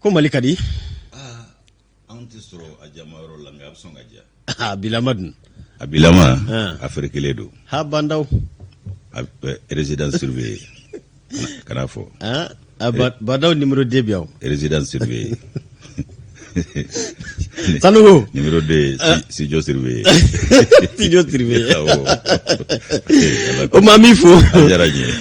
Ko Mali ka di anw tɛ sɔrɔ a jama yɔrɔ la nka a bɛ sɔn ka diya a bilama dun a bilama a ferekelen don ha Ba Ndaw résidence surveillée kana fɔ Ba Ndaw numéro 2 bi yan résidence surveillée Sanogo numéro 2 studio surveillé studio surveillé o ma min fo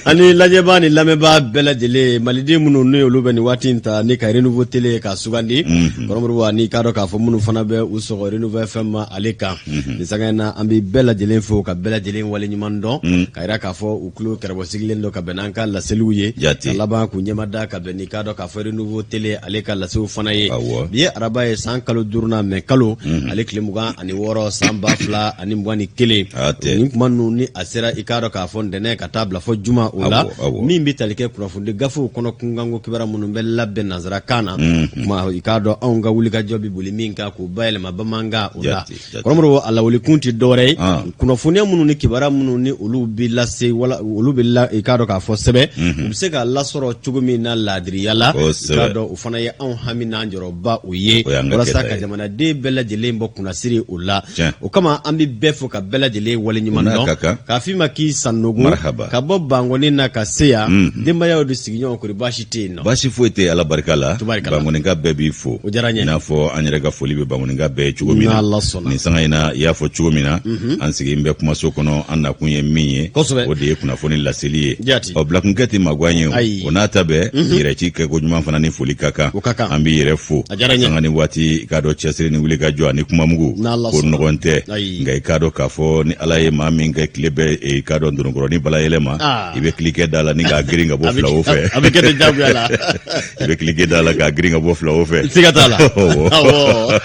ani lajɛbaa ni lamɛnbaa bɛɛ lajɛlen maliden minnu ni olu bɛ nin waati in ta ni ka Renouveau télé k'a sugandi kɔrɔ Modibo ani k'a dɔn k'a fɔ minnu fana bɛ u sɔgɔ Renouveau FM ma ale kan nin sanga in na an bɛ bɛɛ lajɛlen fo ka bɛɛ lajɛlen waleɲuman dɔn ka yira k'a fɔ u tulo kɛrɛbɔ sigilen don ka bɛn n'an ka laseliw ye ka laban k'u ɲɛmada ka bɛn ni k'a dɔn k'a fɔ Renouveau télé ale ka lasew fana ye bi ye araba ye san kalo duurunan mɛ kalo ale tile 26 san 2021 nin kuma ninnu ni a sera i k'a dɔn k'a fɔ ntɛnɛn ka taa bila fɔ juma o la min bɛ tali kɛ kunnafonidi gafew kɔnɔ kunkanko kibaruya minnu bɛ labɛn nansarakan na kuma i k'a dɔn anw ka wulikajɔ bɛ boli min kan k'o bayɛlɛma bamanankan o la kɔrɔ Modibo a lawulikun tɛ dɔwɛrɛ ye kunnafoniya minnu ni kibaruya minnu ni olu bɛ lase wala olu bɛ la i k'a dɔn k'a fɔ sɛbɛn u bɛ se ka lasɔrɔ cogo min na laadiriya la i k'a dɔn o fana ye anw hami n'an jɔrɔba o ye walasa ka jamanaden bɛɛ lajɛlen bɔ kunnasiri o la o kama an bɛ bɛɛ fo ka bɛɛ lajɛlen waleɲuman dɔn k'a f'i ma k'i Sanogo ka bɔ Bankɔni na ka se yan denbayaw de sigiɲɔgɔn kɔri baasi tɛ yen nɔ baasi foyi tɛ ala barika la Bankɔnika bɛɛ b'i fo o diyara n ye i n'a fɔ an yɛrɛ ka foli bɛ Bankɔnika bɛɛ ye cogo min na nin sanga in na i y'a fɔ cogo min na an sigilen bɛ kumaso kɔnɔ an nakun ye min ye o de ye kunnafoni laseli ye ɔ bilakunkɛ tɛ magan ye o n'a ta bɛɛ yɛrɛ ci kɛko ɲuman fana ni foli ka kan an b'i yɛrɛ fo sanga ni waati i k'a dɔn cɛsiri ni wuli ka jɔ ani kumamugu ko nɔgɔn tɛ nka i k'a dɔn k'a fɔ ni ala ye maa min kɛ tile bɛɛ i k'a dɔn doronkɔrɔnin bala yɛlɛma i bɛ cliquet da la ni k'a girin ka bɔ filawo fɛ a bɛ kɛ ten diyagoya la i bɛ cliquet da la k'a girin ka bɔ filawo fɛ siga t'a la awɔ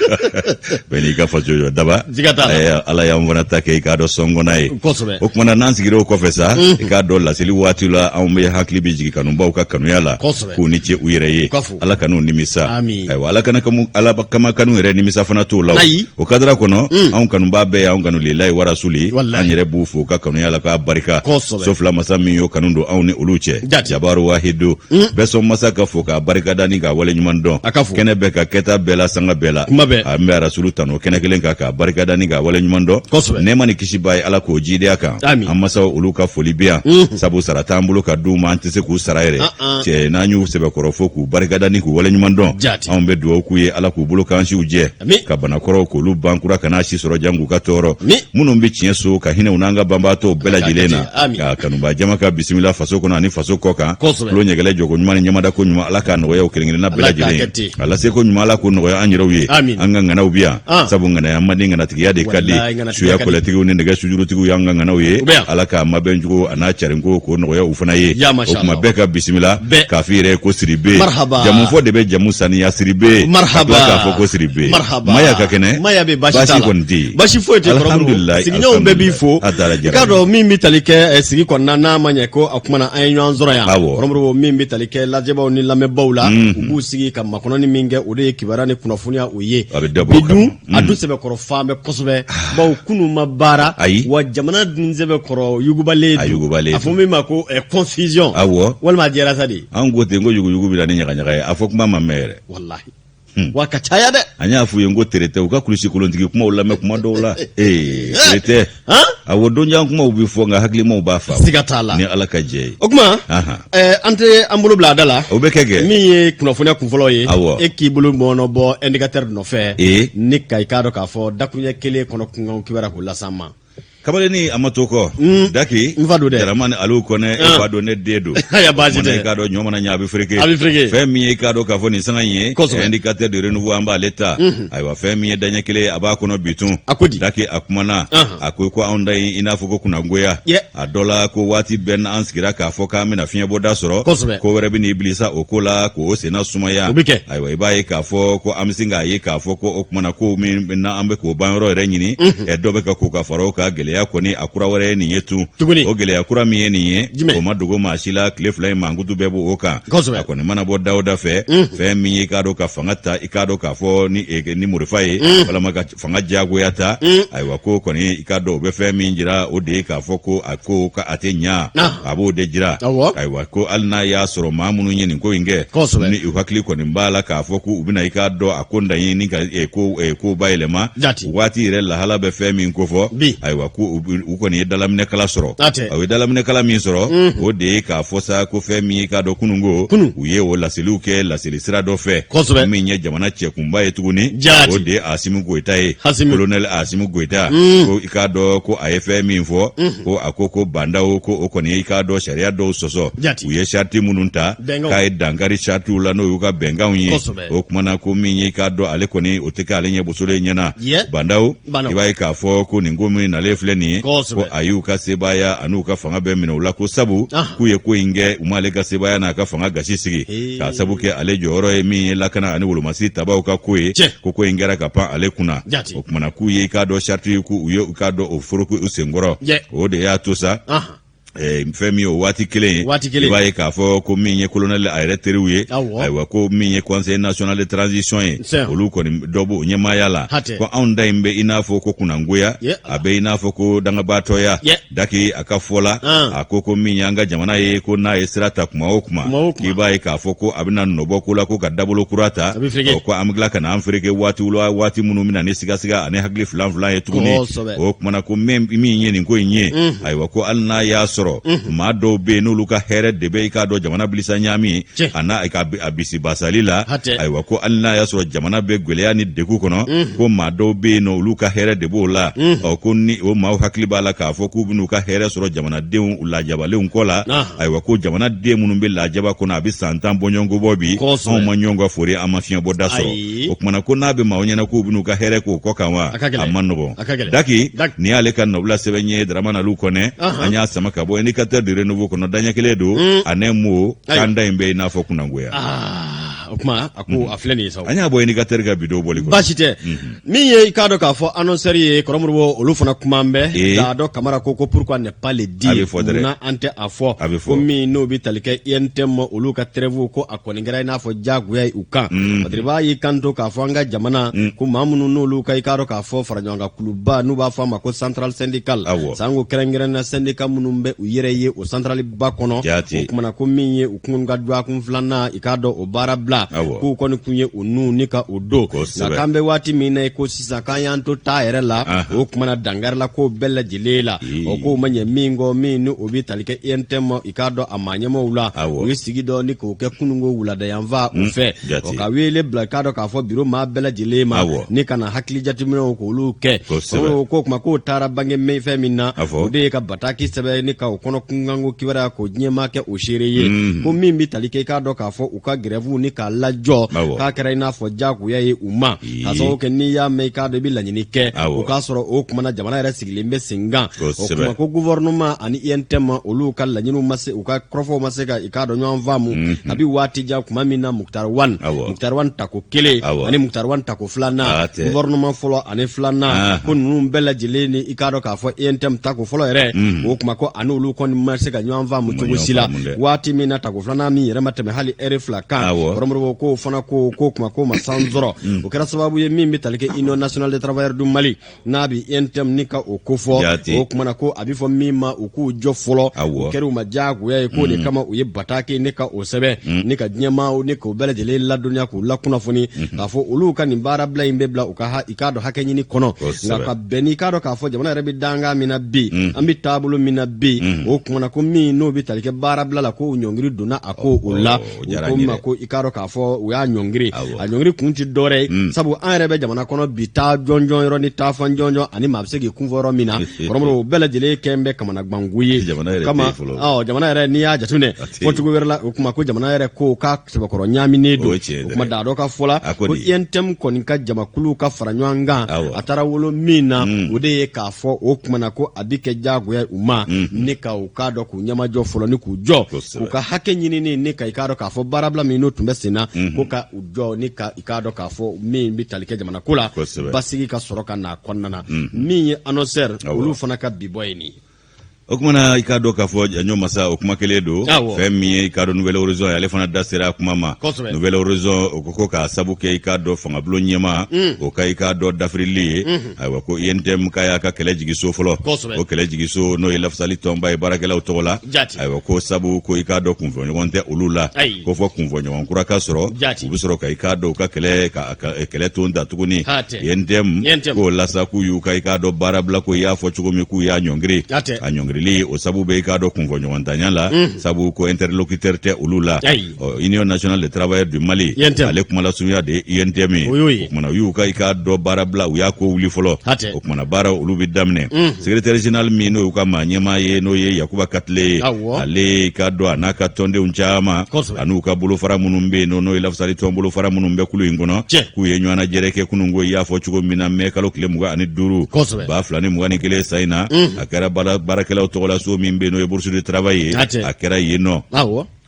bɛɛ n'i ka faso jɔ daba siga t'a la ala y'an fana ta kɛ i k'a dɔn sɔngɔnna ye kosɛbɛ o tuma na n'an sigira o kɔfɛ sa i k'a dɔn laseli waati la anw bɛ hakili bɛ jigin kanubaw ka kanuya la k'u ni ce u yɛrɛ ye ala kan'u nimisa ayiwa ala kana ala kama kanu yɛrɛ nimisa fana t'o la o kadara kɔnɔ anw kanubaa bɛɛ y'anw kanu lilayi warasuli an yɛrɛ b'u fo ka kanuya la k'a barika so fila masa min y'o kanu don anw ni olu cɛ jabaru wahidu bɛɛ sɔn masa ka fo k'a barikada ni k'a waleɲuman dɔn kɛnɛ bɛɛ ka kɛta bɛɛ la sanga bɛɛ la an bɛ arasulu tanu kɛnɛ kelen kan k'a barikada ni k'a waleɲuman dɔn nɛɛma ni kisi b'a ye ala k'o jiidi a kan an masaw olu ka foli bɛ yan sabu sara t'an bolo ka d'u ma an tɛ se k'u sara yɛrɛ cɛ n'an y'u sɛbɛkɔrɔ fo k'u barikada ni k'u waleɲuman dɔn anw bɛ dugawu k'u ye ala k'u bolo k'an siw jɛ ka banakɔrɔw k'olu ban kura kana si sɔrɔ jan k'u ka tɔɔrɔ minnu bɛ tiɲɛ so ka hinɛ u n'an ka banbaatɔw bɛɛ lajɛlen na ka kanubaa jama ka bisimila faso kɔnɔ ani faso kɔ kan tulo ɲɛgɛlɛ jɔko ɲuman ni ɲɛmadako ɲuman ala k'a nɔgɔya u kelenkelenna bɛɛ lajɛlen a laseko ɲuman ala k'o nɔgɔya an yɛrɛw ye an ka ŋanaw bɛ yan sabu ŋanaya man di ŋanatigiya de ka di suya kɔlɛtigiw ni nɛgɛ sujurutigiw y'an ka ŋanaw ye ala k'a mabɛncogo a n'a carinko k'o nɔgɔya u fana ye o tuma bɛɛ ka bisimila k'a f'i yɛrɛ ko siribe jamufɔ de bɛ jamu saniya siribe marhaba k'a fɔ ko siribe maya ka kɛnɛ maya bɛ baasi kɔni tɛ yen baasi foyi tɛ alhamdulilayi sigiɲɔgɔnw bɛɛ b'i fo i k'a dɔn min bɛ tali kɛ sigi kɔnɔna n'a ma ɲɛ ko a kumana an ye ɲɔgɔn sɔrɔ yan kɔrɔ Modibo min bɛ tali kɛ lajɛbaw ni lamɛnbaw la u b'u sigi ka makɔnɔni min kɛ o de ye kibaruya ni kunnafoniya o ye bi dun a dun sɛbɛkɔrɔ fan bɛ kosɛbɛ bawo kunun ma baara ayi wa jamana dun sɛbɛkɔrɔ yugubalen a yugubalen a fɔ min ma ko confusion awɔ walima a jɛra sa de an ko ten ko yuguyugu bɛ na ni ɲagaɲaga ye a fɔ kuma ma mɛn yɛrɛ walahi wa ka caya dɛ an y'a f'u ye n ko tere tɛ u ka kulusi kolontigi kumaw lamɛn kuma dɔw la ee tere tɛ awɔ donjan kumaw bɛ fɔ nka hakilimaw b'a faamu siga t'a la ni ala ka jɛ ye o tuma an tɛ an bolo bila a da la o bɛ kɛ kɛ min ye kunnafoniya kunfɔlɔ ye awɔ e k'i bolo mɔɔnɔ bɔ indicateur nɔfɛ ee ni ka i k'a dɔn k'a fɔ dakuruɲɛ kelen kɔnɔ kunkan kibaruya k'o las'an ma Kamalennin a ma to kɔ daki n fa don dɛ Daramani Aliyu Kɔnɛ e fa don ne den don ayiwa baasi tɛ i k'a dɔn ɲɔ mana ɲɛ a bɛ fereke a bɛ fereke fɛn min ye i k'a dɔn k'a fɔ nin sanga in ye indicateur de renouveau an b'ale ta ayiwa fɛn min ye daɲɛ kelen a b'a kɔnɔ bitun a ko di daki a kumana a ko ko anw da in i n'a fɔ ko kunangoya a dɔ la ko waati bɛɛ n'an sigira k'a fɔ k'an bɛna fiɲɛbɔda sɔrɔ ko wɛrɛ bɛ n'i bilisa o ko la k'o senna sumaya o bɛ kɛ ayiwa i b'a ye k'a fɔ ko an bɛ sin k'a ye k'a fɔ ko o kumana ko min n'an bɛ k'o banyɔrɔ yɛrɛ ɲini dɔ bɛ ka ko ka fara o kan gɛlɛya gɛlɛya kɔni a kura wɛrɛ ye nin ye tun. O gɛlɛya kura min ye nin ye, o ma dogo maa si la. Tile 2 in mankutu bɛɛ b'o kan. A kɔni mana bɔ da o da fɛ, fɛn min ye i k'a dɔn ka fanga ta, i k'a dɔn k'a fɔ ni morifa ye, walama ka fanga diyagoya ta, ayiwa, ko kɔni i k'a dɔn o bɛ fɛn min jira, o de ye k'a fɔ ko a ko ka a tɛ ɲa. A b'o de jira. Ayiwa, ko hali n'a y'a sɔrɔ maa minnu ye nin ko in kɛ, ni u hakili kɔni b'a la k'a fɔ ko u bɛna i k'a dɔn a ko ndaɲini ni ka ko bayɛlɛma, waati yɛrɛ lahala bɛ fɛn min kofɔ, ayiwa, ko u kɔni ye dalaminɛkala sɔrɔ. U ye dalaminɛkala min sɔrɔ, o de ye k'a fɔ sa ko fɛn min ye k'a dɔn kununko u ye o laseliw kɛ laseli sira dɔ fɛ min ye jamana cɛkunba ye tuguni, o de ye Asimi Goyita ye, kolonɛli Asimi Goyita. Ko i k'a dɔn ko a ye fɛn min fɔ, ko a ko ko Ba Ndaw ko o kɔni ye i k'a dɔn sariya dɔw sɔsɔ, u ye sariti minnu ta, k'a ye dankari saritiw la, n'o y'u ka bɛnkanw ye. O kuma na, ko min ye i k'a dɔn ale kɔni o tɛ kɛ ale ɲɛ bosolen ɲɛna. Ba Ndaw, i b'a ye k'a fɔ ko nin ko min nalen filɛ nin ye, ko a y'u ka sebaaya an'u ka fanga bɛɛ minɛ u la, ko sabu k'u ye ko in kɛ, u m'ale ka sebaaya n'a ka fanga gasi sigi, k'a sabu kɛ ale jɔyɔrɔ ye min ye lakana ani wolomasiri tabaw ka ko ye, ko in kɛra ka pan ale kunna. O kuma na, k'u ye i k'a dɔn sariti, k'u ye u k'a dɔn o foroko u senkɔrɔ. O de y'a to sa, fɛn min ye o waati kelen ye, i b'a ye k'a fɔ ko min ye kolonɛli a yɛrɛ teriw ye, ayiwa, ko min ye Conseil national de transition ye, olu kɔni dɔ b'o ɲɛmaaya la, ko anw ta in bɛ i n'a fɔ ko kunnangoya, a bɛ i n'a fɔ ko dangabaatɔya. Daki a ka fɔ la, a ko ko min y'an ka jamana ye, ko n'a ye sira ta kuma o kuma, k'i b'a ye k'a fɔ ko a bɛna nɔbɔ ko la, ko ka dabolo kura ta, ko an bɛ tila ka na an fereke waatiw la, waati minnu bɛna ni sigasiga ani hakili filan filan ye tuguni. O kuma na, ko min ye nin ko in ye, ayiwa, ko hali n'a y'a sɔrɔ maa dɔw bɛ yen n'olu ka hɛrɛ de bɛ i k'a dɔn jamana bilisa ɲaami a n'a a bisi basali la, ayiwa, ko hali n'a y'a sɔrɔ jamana bɛ gɛlɛya ni degun kɔnɔ, ko maa dɔw bɛ yen nɔ, olu ka hɛrɛ de b'o la, ɔ ko ni o maaw hakili b'a la k'a fɔ k'u bɛn'u ka hɛrɛ sɔrɔ jamanadenw lajabalenw kɔ la, ayiwa, ko jamanaden minnu bɛ lajaba kɔnɔ, a bɛ san 10 bɔɲɔgɔnko bɔ bi, anw ma ɲɔgɔn ka fori, an ma fiɲɛbɔda sɔrɔ. O kuma na, ko n'a bɛ maaw ɲɛna k'u bɛn'u ka hɛrɛ k'o kɔ kan wa, a man nɔgɔn. Daki, nin y'ale ka nɔbila sɛbɛn ye. Dramane Alu Kɔnɛ, an y'a sama ka bɔ Indicateur du Renouveau kɔnɔ, daɲɛ kelen don en un mot, k'an ta in bɛ i n'a fɔ kunnangoya. O kuma, a ko a filɛ nin ye sa. An y'a bɔ Indicateur ka bidon bɔli kɔnɔ. Baasi tɛ. Min ye i k'a dɔn k'a fɔ annonceur ye, Kɔrɔ Modibo, olu fana kuma bɛ Dado Kamara ko pourquoi ne pas le dire, munna an tɛ a fɔ? A bɛ fɔ. Ko min n'o bɛ tali kɛ UNTM, olu ka trêve, ko a kɔni kɛra i n'a fɔ diyagoya ye u kan. Badiriba y'i kanto k'a fɔ an ka jamana ko maa minnu n'olu ka i k'a dɔn k'a fɔ fara ɲɔgɔn kan kuluba, n'u b'a fɔ a ma ko centrale syndicale, sanko kɛrɛnkɛrɛnna syndicat minnu bɛ u yɛrɛ ye o centrale ba kɔnɔ, o kumana ko min ye u kun ka dɔgɔkun filanan i k'a dɔn o baara bila, k'u kɔni kun ye u nun ni ka o don. Nka k'an bɛ waati min na i ko sisan, k'an y'an to taa yɛrɛ la, o kumana dankarila ko bɛɛ lajɛlen la. O k'o ma ɲɛ min kɔ, min ni o bɛ tali kɛ UNTM, i k'a dɔn a maa ɲɛmaaw la, u ye sigi dɔ ni k'o kɛ kununko wuladayanfan u fɛ, o ka wele bila i k'a dɔn k'a fɔ biro maa bɛɛ lajɛlen ma ni ka na hakili jateminɛw k'olu kɛ. O ko kuma k'o taara bange fɛn min na, o de ye ka bataki sɛbɛn ni ka o kɔnɔ kunkanko kibaruya k'o diɲɛmaa kɛ o seere ye, ko min bɛ tali kɛ i k'a dɔn k'a fɔ u ka grève ni k'a lajɔ, k'a kɛra i n'a fɔ jagoya ye u ma, k'a sababu kɛ n'i y'a mɛn i k'a dɔn i bɛ laɲini kɛ, o k'a sɔrɔ o kuma na jamana yɛrɛ sigilen bɛ sen kan. O kuma ko gouvernement ani UNTM, olu ka laɲiniw ma se, u ka kɔrɔfɔw ma se ka i k'a dɔn ɲɔgɔn faamu kabi waati jan, kuma min na Moctar Ouane, Moctar Ouane tako kelen ani Moctar Ouane tako filanan, gouvernement fɔlɔ ani filanan, ko ninnu bɛɛ lajɛlen ni i k'a dɔn k'a fɔ UNTM tako fɔlɔ yɛrɛ, o kuma ko ani olu kɔni ma se ka ɲɔgɔn faamu cogo si la. Waati min na tako filanan min yɛrɛ ma tɛmɛ hali ɛri 2 kan, Kɔrɔ Modibo, k'o fana ko kuma ko ma san sɔrɔ, o kɛra sababu ye min bɛ tali kɛ Union nationale des travailleurs du Mali, n'a bɛ UNTM ni ka o kofɔ, o kuma na ko a bɛ fɔ min ma u k'u jɔ fɔlɔ, o kɛra u ma diyagoya ye. K'o de kama u ye bataki ni ka o sɛbɛn ni ka diɲɛmaaw ni k'o bɛɛ lajɛlen ladɔnniya, k'u lakunnafoni k'a fɔ olu ka nin baarabila in bɛ bila u ka i k'a dɔn hakɛ ɲini kɔnɔ. Nka ka bɛn n'i k'a dɔn k'a fɔ jamana yɛrɛ bɛ dankan min na bi, an bɛ taabolo min na bi, o kuma na ko min n'o bɛ tali kɛ baarabila la, ko ɲɔngiri donna a ko o la. U ko ma ko i k'a dɔn k'a fɔ u y'a ɲɔngiri, a ɲɔngiri kun tɛ dɔwɛrɛ ye, sabu an yɛrɛ bɛ jamana kɔnɔ bi, taa jɔnjɔn yɔrɔ ni taafan jɔnjɔn ani maa bɛ se k'i kunfɔ yɔrɔ min na, Kɔrɔ Modibo, o bɛɛ lajɛlen kɛn bɛ kamanaganko ye. Kama jamana yɛrɛ, n'i y'a jateminɛ fɔcogo wɛrɛ la, o kuma ko jamana yɛrɛ ko k'a sɛbɛkɔrɔ ɲaaminen don. O kuma Dado ka fɔ la, ko UNTM kɔni ka jamakulu ka fara ɲɔgɔn kan, a taara wolo min na, o de ye k'a fɔ o kuma na ko a bɛ kɛ diyagoya u ma ni ka u k'a dɔn k'u ɲɛmajɔ fɔlɔ ni k'u jɔ k'u ka hakɛ ɲinini ni ka i k'a dɔn k'a fɔ baarabila min n'o tun bɛ sen. sen na ko ka u jɔ ni ka i k'a dɔn k'a fɔ min bɛ tali kɛ jamana ko la basigi ka sɔrɔ ka na kɔnɔna na. Min ye Annonceur, olu fana ka bi bɔ ye nin ye. O kuma na, i k'a dɔn k'a fɔ, Janjo Masa, o kuma kelen don. Fɛn min ye, i k'a dɔn, Nouvel Horizon ye, ale fana da sera a kuma ma. Nouvel Horizon o ko ko k'a sabu kɛ, i k'a dɔn, fangabulon ɲɛmaa o ka, i k'a dɔn, dafirili ye, ayiwa, ko UNTM k'a y'a ka kɛlɛ jigin so fɔlɔ. O kɛlɛ jigin so, n'o ye lafasali tɔnba ye baarakɛlaw tɔgɔ la. Ayiwa, ko sabu ko, i k'a dɔn, kunfɔɲɔgɔn tɛ olu la, ko fɔ kunfɔɲɔgɔn kura ka sɔrɔ, u bɛ sɔrɔ ka, i k'a dɔn, u ka kɛlɛ ka kɛlɛ ton ta tuguni. UNTM k'o la sa, k'u y'u ka, i k'a dɔn, baarabila ko, i y'a fɔ cogo min, k'u y'a ɲɔngiri. A ɲɔngirili o sabu bɛ, i k'a dɔn, kunfɔɲɔgɔntanya la, sabu ko interlocuteur tɛ olu la. Union nationale des travailleurs du Mali, ale kumalasurunya de ye UNTM ye. O kumana, u y'u ka, i k'a dɔn, baarabila, u y'a ko wuli fɔlɔ. O kumana, baara olu bɛ daminɛ. Secrétaire général min n'o y'u ka maa ɲɛmaa ye, n'o ye Yakuba Katile ye, ale, i k'a dɔn, a n'a ka tɔndenw caman an'u ka bolofara minnu bɛ yen, n'o ye lafasali tɔn bolofara minnu bɛ kulu in kɔnɔ, k'u ye ɲɔgɔnnajɛrɛ kɛ kunun ko, i y'a fɔ cogo min na, mɛ kalo tile 25, 2021 san in na. A kɛra baarakɛlaw tɔgɔlaso min bɛ yen, n'o ye Bourse du Travail ye, a kɛra yen nɔ.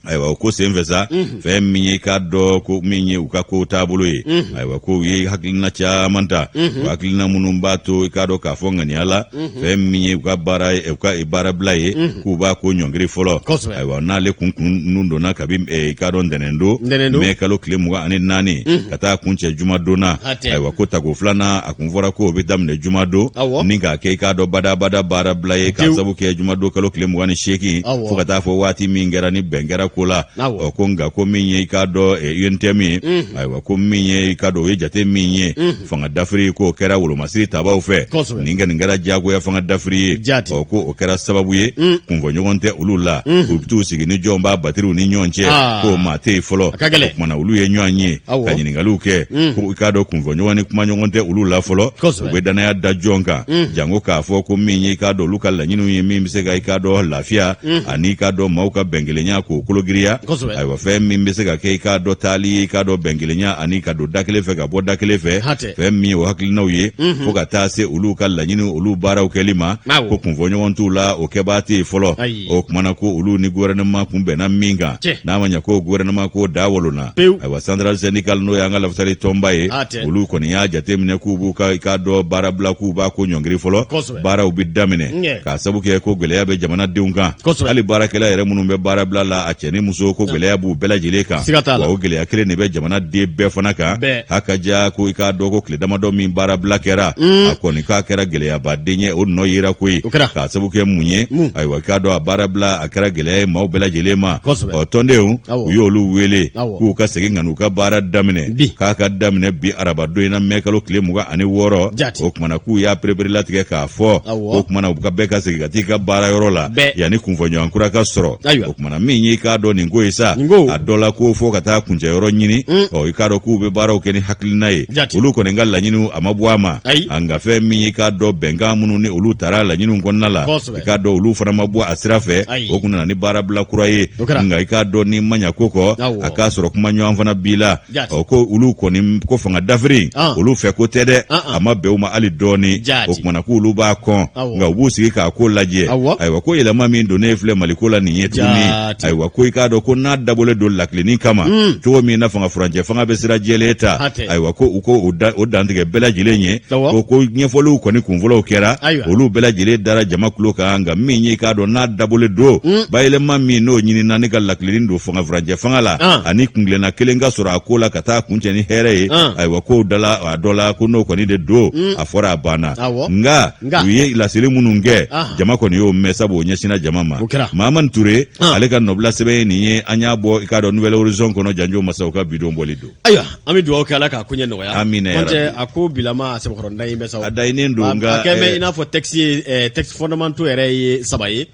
Ayiwa, o ko senfɛ sa, fɛn min ye, k'a dɔn ko min ye u ka ko taabolo ye, ayiwa, ko u ye hakilina caman ta, o hakilina minnu b'a to, i k'a dɔn k'a fɔ ŋaniya la, fɛn min ye u ka baara, u ka baarabila ye, k'u b'a ko ɲɔngiri fɔlɔ. Ayiwa, n'ale kun kun donna kabi i k'a dɔn ntɛnɛn don, mɛ kalo tile 24, ka taa kuncɛ jumadon na. Ayiwa, ko tako filanan, a kun fɔra ko o bɛ daminɛ jumadon, ni k'a kɛ, i k'a dɔn, badabada baarabila ye, k'a sabu kɛ jumadon kalo tile 28, fo ka taa fɔ waati min kɛra ni bɛn kɛra ko la. Ɔ, ko nka ko min ye, i k'a dɔn, UNTM ye, ayiwa, ko min ye, i k'a dɔn, o ye jate min ye, fanga dafiri k'o kɛra wolomasiri tabaw fɛ. Nin kɛ nin kɛra diyagoya fanga dafiri ye. Ɔ, ko o kɛra sababu ye, kunfɔɲɔgɔn tɛ olu la. U bɛ t'u sigi ni jɔn b'a batiriw ni ɲɔgɔn cɛ, k'o maa tɛ yen fɔlɔ. O kumana, olu ye ɲɔgɔn ye ka ɲininkaliw kɛ, ko i k'a dɔn, kunfɔɲɔgɔn ni kumaɲɔgɔn tɛ olu la fɔlɔ, u bɛ dannaya da jɔn kan, janko k'a fɔ ko min ye, i k'a dɔn, olu ka laɲiniw ye min bɛ se ka, i k'a dɔn, lafiya ani, i k'a dɔn, maaw ka bɛnkelenya k'o kologiriya. Ayiwa, fɛn min bɛ se ka kɛ, i k'a dɔn, taali ye, i k'a dɔn, bɛnkelenya ani ka don da kelen fɛ ka bɔ da kelen fɛ, fɛn min ye o hakilinaw ye, fo ka taa se olu ka laɲini, olu baaraw kɛli ma, ko kunfɔɲɔgɔn t'u la, o kɛbaa tɛ yen fɔlɔ. O kumana, ko olu ni gouvernement kun bɛnna min kan, n'a ma ɲɛ ko gouvernement ko da wolona. Ayiwa, centrale syndicale, n'o y'an ka lafasali tɔnba ye, olu kɔni y'a jateminɛ k'u b'u ka, i k'a dɔn, baarabila, k'u b'a ko ɲɔngiri fɔlɔ, baaraw bɛ daminɛ, k'a sabu kɛ ko gɛlɛya bɛ jamanadenw kan, hali baarakɛla yɛrɛ minnu bɛ baarabila la, a cɛ ni muso, ko gɛlɛya b'u bɛɛ lajɛlen kan. Wa o gɛlɛya kelen de bɛ jamanaden bɛɛ fana kan. Haka ja ko, i k'a dɔn, ko tile damadɔ min baarabila kɛra, a kɔni k'a kɛra gɛlɛyabaden ye, o nɔ yera koyi. K'a sabu kɛ mun ye? Ayiwa, i k'a dɔn, a baarabila a kɛra gɛlɛya ye maaw bɛɛ lajɛlen ma. Ɔ, tɔndenw, u y'olu wele k'u ka segin ka n'u ka baara daminɛ, k'a ka daminɛ bi arabadon in na, mɛ kalo tile 26. O kumana, k'u y'a pereperelatigɛ k'a fɔ o kumana, u ka bɛɛ ka segin ka t'i ka baara yɔrɔ la yanni kunfɔɲɔgɔn kura ka sɔrɔ. O kumana, min ye, i k'a dɔn, nin ko ye sa, a dɔ la ko fo ka taa kuncɛyɔrɔ ɲini. Ɔ, i k'a dɔn k'u bɛ baaraw kɛ ni hakilina ye, olu kɔni ka laɲiniw a ma bɔ a ma. Nka fɛn min ye, i k'a dɔn, bɛnkan minnu ni olu tara laɲiniw kɔnɔna la, i k'a dɔn, olu fana ma bɔ a sira fɛ. O kun nana ni baarabila kura ye. Nka i k'a dɔn, ni ma ɲa ko kɔ, a k'a sɔrɔ kuma ɲɔgɔn fana b'i la. Ɔ, ko olu kɔni ko fanga dafiri, olu fɛ ko tɛ dɛ, a ma bɛn u ma hali dɔɔni. O kumana, k'olu b'a kɔn, nka u b'u sigi k'a ko lajɛ. Ayiwa, ko yɛlɛma min donnen filɛ Maliko la nin ye tuguni, ayiwa, ko i k'a dɔn ko n'a dabɔlen don lakilenni kama, cogo min na fanga furancɛ fanga bɛ sira jɛlen ta, ayiwa, ko u ko o dantigɛ bɛɛ lajɛlen ye, ko ɲɛfɔliw kɔni kunfɔlɔw kɛra, olu bɛɛ lajɛlen dara jama tulo kan. Nka min ye, i k'a dɔn, n'a dabɔlen don bayɛlɛma min n'o ɲinina ni ka lakilenni don fanga furancɛ fanga la, ani kuntilenna kelen ka sɔrɔ a ko la ka taa kuncɛ ni hɛrɛ ye, ayiwa, kow dala a dɔ la, ko n'o kɔni de don, a fɔra a banna. Nka u ye laseli minnu kɛ, jama kɔni y'o mɛn, sabu o ɲɛsinna jama ma. Mahamani Ture, ale ka nɔbila sɛbɛn ye nin ye, an y'a bɔ, i k'a dɔn, Nouvel Horizon kɔnɔ. Janjo Masaw ka bidon bɔli don. Ayiwa, an bɛ dugawu kɛ Ala k'a koɲɛ nɔgɔya. Amina. Kɔntɛ, a ko bilama a sɛbɛkɔrɔ da in bɛ sa. A dayinnen don, nka a kɛ bɛ i n'a fɔ texte ye, texte fondamentaux yɛrɛ ye saba ye.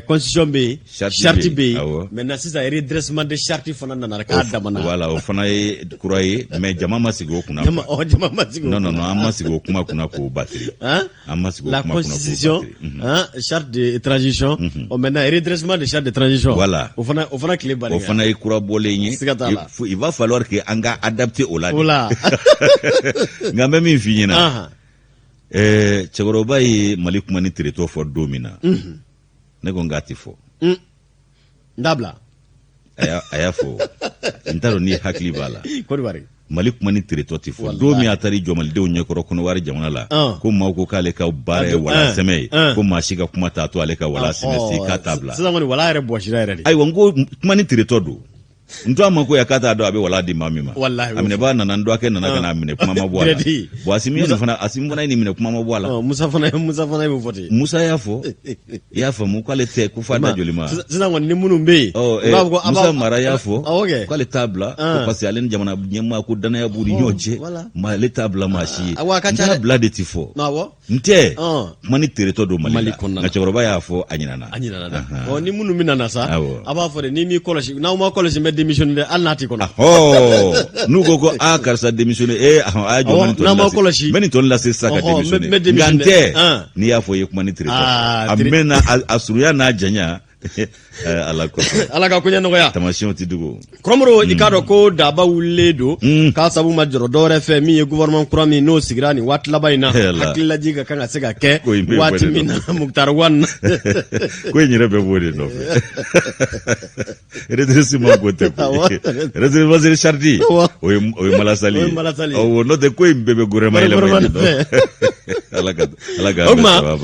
Constitution bɛ yen, charte bɛ yen, maintenant sisan redressement de charte fana nana k'a damana. Voilà, o fana ye kura ye, mais jama ma sigi o kunna. Jama ma sigi o Non, non, non, an ma sigi o kuma kunna k'o batiri. An ma sigi o La kuma kunna k'o constitution, batiri. Hein, charte de transition, oh, maintenant redressement de charte de transition. O fana tile O fana ye kura bɔlen ye. Siga t'a la. Il va falloir que an ka adapter o la de. O la. Nka n bɛ min f'i ɲɛna, cɛkɔrɔba ye Mali kuma ni teretɔ fɔ don min na, ne ko n k'a tɛ fɔ. N t'a bila. A y'a fɔ. N t'a dɔn n'i hakili b'a la. Mali kuma ni teretɔ tɛ fɔ. Don min a taar'i jɔ malidenw ɲɛkɔrɔ Kɔnɔwari jamana la, ko maaw ko k'ale ka baara ye wala sɛmɛ ye, ko maa si ka kuma t'a to ale ka wala sɛmɛ se k'a t'a bila. Sisan kɔni wala yɛrɛ bɔsira yɛrɛ de. Ayiwa, n ko kuma ni teretɔ don. N to a ma ko ya k'a t'a dɔn a bɛ wala di maa min ma. A minɛbaa nana, n dɔgɔkɛ nana ka n'a minɛ, kuma ma bɔ a la. Bon, Asimi ye nin fana, Asimi fana ye nin minɛ, kuma ma bɔ a la. Musa fana ye mun fɔ ten? Musa y'a fɔ, i y'a faamu, k'ale tɛ ko f'a da joli ma. Sisan kɔni ni minnu bɛ yen. Ɔ, Musa Mara y'a fɔ k'ale t'a bila ko parce que ale ni jamana ɲɛmaa ko danaya b'u ni ɲɔgɔn cɛ, ma ale t'a bila maa si ye. N t'a bila de ti fɔ. N tɛ kuma ni teretɔ don Mali la, nka cɛkɔrɔba y'a fɔ, a ɲinana. A ɲinana dɛ. Ɔ, ni minnu bɛ na sa, a b'a fɔ de, ni m'i kɔlɔsi, n'aw ma kɔlɔsi, n bɛ démissionner dɛ, hali n'a t'i kɔnɔ. N'u ko ko aa, karisa démissionner, ee, a y'a jɔ, n bɛ nin tɔ lase. N'aw ma kɔlɔsi, n bɛ nin tɔ lase sisan ka démissionner, nka n tɛ. N'i y'a fɔ i ye kuma ni teretɔ, a mɛnna, a surunya n'a janya. Ala kɔsɔn. Ala ka koɲɛ nɔgɔya. Tamasiyɛnw tɛ dogo. Kɔrɔmoro, i k'a dɔn ko daba wulilen don k'a sabu ma jɔrɔ dɔwɛrɛ fɛ, min ye gouvernement kura min n'o sigira nin waati laban in na, hakililajigin ka kan ka se ka kɛ waati min na Moctar Ouane. Ko in yɛrɛ bɛɛ b'o de nɔfɛ. Redressement ko tɛ koyi, redressement charge, o ye malasali ye. Awɔ, n'o tɛ ko in bɛɛ bɛ gouvernement yɛlɛma in de nɔfɛ. Ala ka O tuma,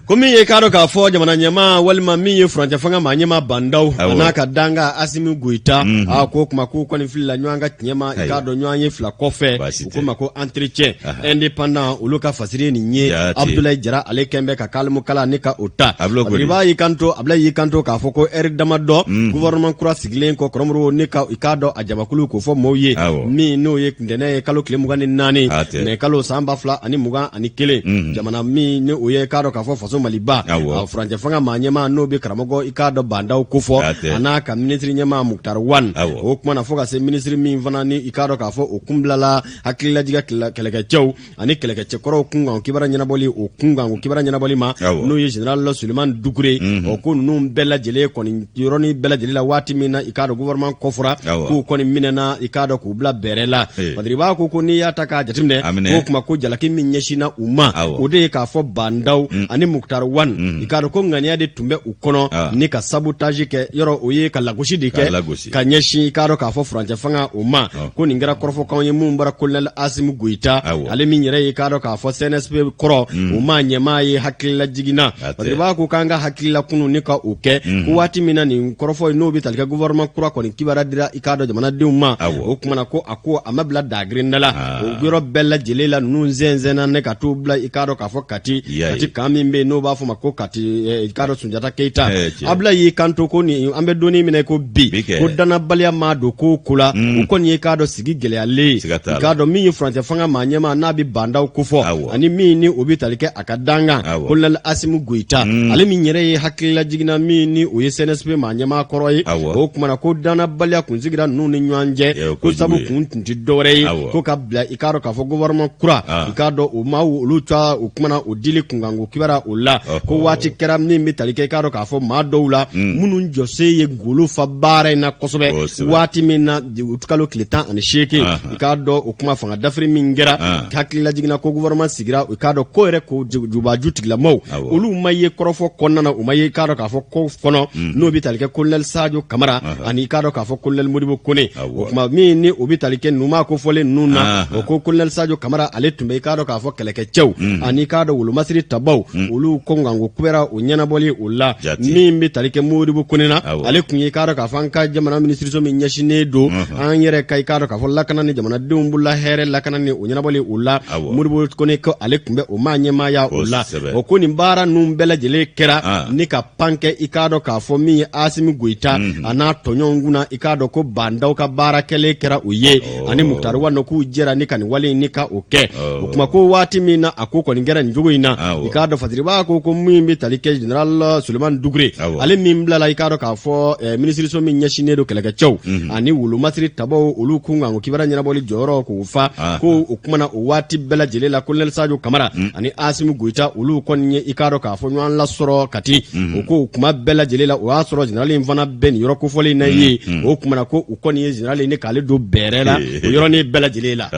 ko min ye k'a dɔn k'a fɔ jamana ɲɛmaa walima min ye furancɛ fanga maa ɲɛmaa Ba Ndaw, a n'a ka dankan Asimi Goyita, a ko kuma k'u kɔni filila ɲɔgɔn ka tiɲɛ ma. I k'a dɔn, ɲɔgɔn ye fila kɔfɛ, u ko ma ko entretien indépendant, olu ka fasiri ye nin ye. Abdoulaye Jara, ale kɛn bɛ ka kalimukala ni ka o ta. B'a y'i kanto, Abdoulaye y'i kanto k'a fɔ ko ɛri damadɔ gouvernement kura sigilen kɔ, Kɔrɔmoro, ne ka i k'a dɔn a jamakulu k'o fɔ maaw ye, min n'o ye ntɛnɛn ye, kalo tile 24 mɛ kalo san 2021, jamana min ni o ye k'a dɔn k'a fɔ faso Maliba, a furancɛ fanga maa ɲɛmaa n'o bɛ karamɔgɔ i k'a dɔn Ba Ndaw kofɔ, a n'a ka minisiri ɲɛmaa Moctar Ouane, o kuma na fo ka se minisiri min fana ni i k'a dɔn k'a fɔ o kun bilala hakililajigin kɛlɛkɛcɛw ani kɛlɛkɛcɛkɔrɔw kunkan kibaruya ɲɛnabɔli, o kunkan o kibaruya ɲɛnabɔli ma, n'o ye général Suleiman Dukure. O ko ninnu bɛɛ lajɛlen kɔni yɔrɔnin bɛɛ lajɛlen la, waati min na i k'a dɔn gouvernement kɔfɔra, k'u kɔni minɛna i k'a dɔn k'u bila bɛrɛ la. Badiriba ko n'i y'a ta k'a jateminɛ, k'o kuma ko jalaki min ɲɛsinna u ma, o de ye k'a fɔ Ba Ndaw ani Moctar Ouane, i k'a dɔn ko ŋaniya de tun bɛ u kɔnɔ ni ka sabotage kɛ yɔrɔ, o ye ka lagosi de kɛ ka ɲɛsin i k'a dɔn k'a fɔ furancɛ fanga o ma. Ko nin kɛra kɔrɔfɔkanw ye minnu bɔra colonel Asimi Goyita, ale min yɛrɛ ye k'a dɔn k'a fɔ CNSP kɔrɔ, o maa ɲɛmaa ye hakililajigin na. Badiriba ko k'an ka hakilila kunu ni ka o kɛ, ko waati min na nin kɔrɔfɔ in n'o bɛ tali kɛ gouvernement kura kɔni kibaruya dira i k'a dɔn jamanadenw ma, o kuma na ko a ko a ma bila dagirinda la, o yɔrɔ bɛɛ lajɛlen la ninnu zɛnzɛnna ne ka t'u bila i k'a dɔn k'a fɔ Kati, Kati kan min bɛ yen n'o b'a fɔ ma ko Kati, i k'a dɔn Sunjata Keyita. Abulayi y'i kanto ko nin an bɛ donni min na ko bi, ko dannabaliya maa don ko ko la, o kɔni ye k'a dɔn sigi gɛlɛyalen ye. I k'a dɔn min ye furancɛ fanga maa ɲɛmaa n'a bɛ Ba Ndaw kofɔ, ani min ni o bɛ tali kɛ a ka dankan colonel Asimi Goyita, ale min yɛrɛ ye hakililajigin na min ni o ye CNSP maa ɲɛmaa kɔrɔ ye, o kuma na ko dannabaliya kun sigira ninnu ni ɲɔgɔn cɛ, ko sabu kun tun tɛ dɔwɛrɛ ye ko ka bila i k'a dɔn k'a fɔ gouvernement kura, i k'a dɔn o maa olu ca, o kuma na o dili kunkanko kibaruya o la, ko waati kɛra min bɛ tali kɛ i k'a dɔn k'a fɔ maa dɔw la minnu jɔsen ye golo fa baara in na kosɛbɛ, waati min na kalo tile 18, i k'a dɔn o kuma fanga dafiri min kɛra, hakililajigin na ko gouvernement sigira, i k'a dɔn ko yɛrɛ ko jubaju tigilamaw olu ma ye kɔrɔfɔ kɔnɔna na, u ma ye i k'a dɔn k'a fɔ ko kɔnɔ n'o bɛ tali kɛ colonel Sadio Kamara ani i k'a dɔn k'a fɔ colonel Modibo Kone. O kuma min ni o bɛ tali kɛ ninnu maa kofɔlen ninnu na, o ko colonel Sadio Kamara, ale tun bɛ i k'a dɔn k'a fɔ kɛlɛkɛcɛw ani i k'a dɔn wolomasiri tabaw olu kunkanko kibaruya o ɲɛnabɔli o la. Min bɛ tali kɛ Modibo Kone na, ale tun ye i k'a dɔn k'a fɔ an ka jamana minisiriso min ɲɛsinnen don an yɛrɛ ka i k'a dɔn k'a fɔ lakana ni jamanadenw bolola hɛrɛ lakana ni o ɲɛnabɔli o la, Modibo Kone ko ale tun bɛ o maa ɲɛmaaya o la. O ko nin baara ninnu bɛɛ lajɛlen kɛra ni ka pan kɛ i k'a dɔn k'a fɔ min ye Asimi Goyita a n'a tɔɲɔgɔnw kunna, i k'a dɔn ko Ba Ndaw ka baara kɛlen kɛra u ye ani Moctar Ouane, k'u jɛra ni ka nin wale in ni ka o kɛ. O kuma ko waati min na a ko kɔni kɛra nin cogo in na, i k'a dɔn Fasiriba ko min bɛ tali kɛ général Suleiman Dukure, ale min bilala i k'a dɔn k'a fɔ minisiriso min ɲɛsinnen don kɛlɛkɛcɛw ani wolomasiri tabaw olu kunkanko kibaruya ɲɛnabɔli jɔyɔrɔ k'o fa, ko o kuma na o waati bɛɛ lajɛlen la colonel Sadio Kamara ani Asimi Goyita olu kɔni ye i k'a dɔn k'a fɔ ɲɔgɔn lasɔrɔ Kati. O ko kuma bɛɛ lajɛlen la, o y'a sɔrɔ général in fana bɛ nin yɔrɔ kofɔlen in na yen. O kuma na ko u kɔni ye général in ni k'ale don bɛrɛ la o yɔrɔnin bɛɛ lajɛlen la.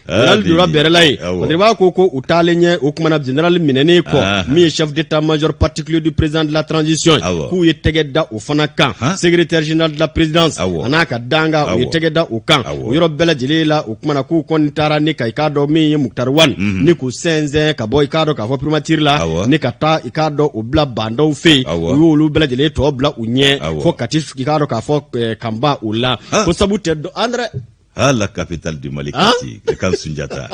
Général dora bɛrɛ la yen. Badiriba ko u taalen ɲɛ, o kumana général minɛnen kɔ, min ye chef d'état-major particulier du président de la transition, k'u ye tɛgɛ da o fana kan. Secrétaire général de la présidence a n'a ka danga, u ye tɛgɛ da o kan. O yɔrɔ bɛɛ lajɛlen la, o kumana k'u kɔni taara ni ka i k'a dɔn min ye Moctar Ouane ni k'u sɛnsɛn ka bɔ i k'a dɔn k'a fɔ primature la, ni ka taa i k'a dɔn o bila Bah N'Daw fɛ yen. U y'olu bɛɛ lajɛlen tɔ bila u ɲɛ fo Kati, i k'a dɔn k'a fɔ kanba o la ko sabu tɛ an yɛrɛ. Ah, la capitale du Mali, Kati, quand Sunjata.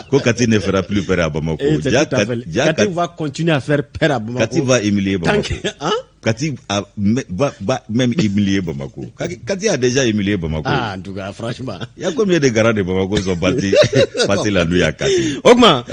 Ko Kati ne fera plus peur à Bamako. Eh, ja, ja, Kati va continuer à faire peur à Bamako. Kati va humilier Bamako. Que, hein? Kati va même humilier Bamako. Kati a déjà humilié Bamako. Ah, en tout cas, franchement. Il y a combien de garants de Bamako sont partis passer la nuit à Kati? O tuma,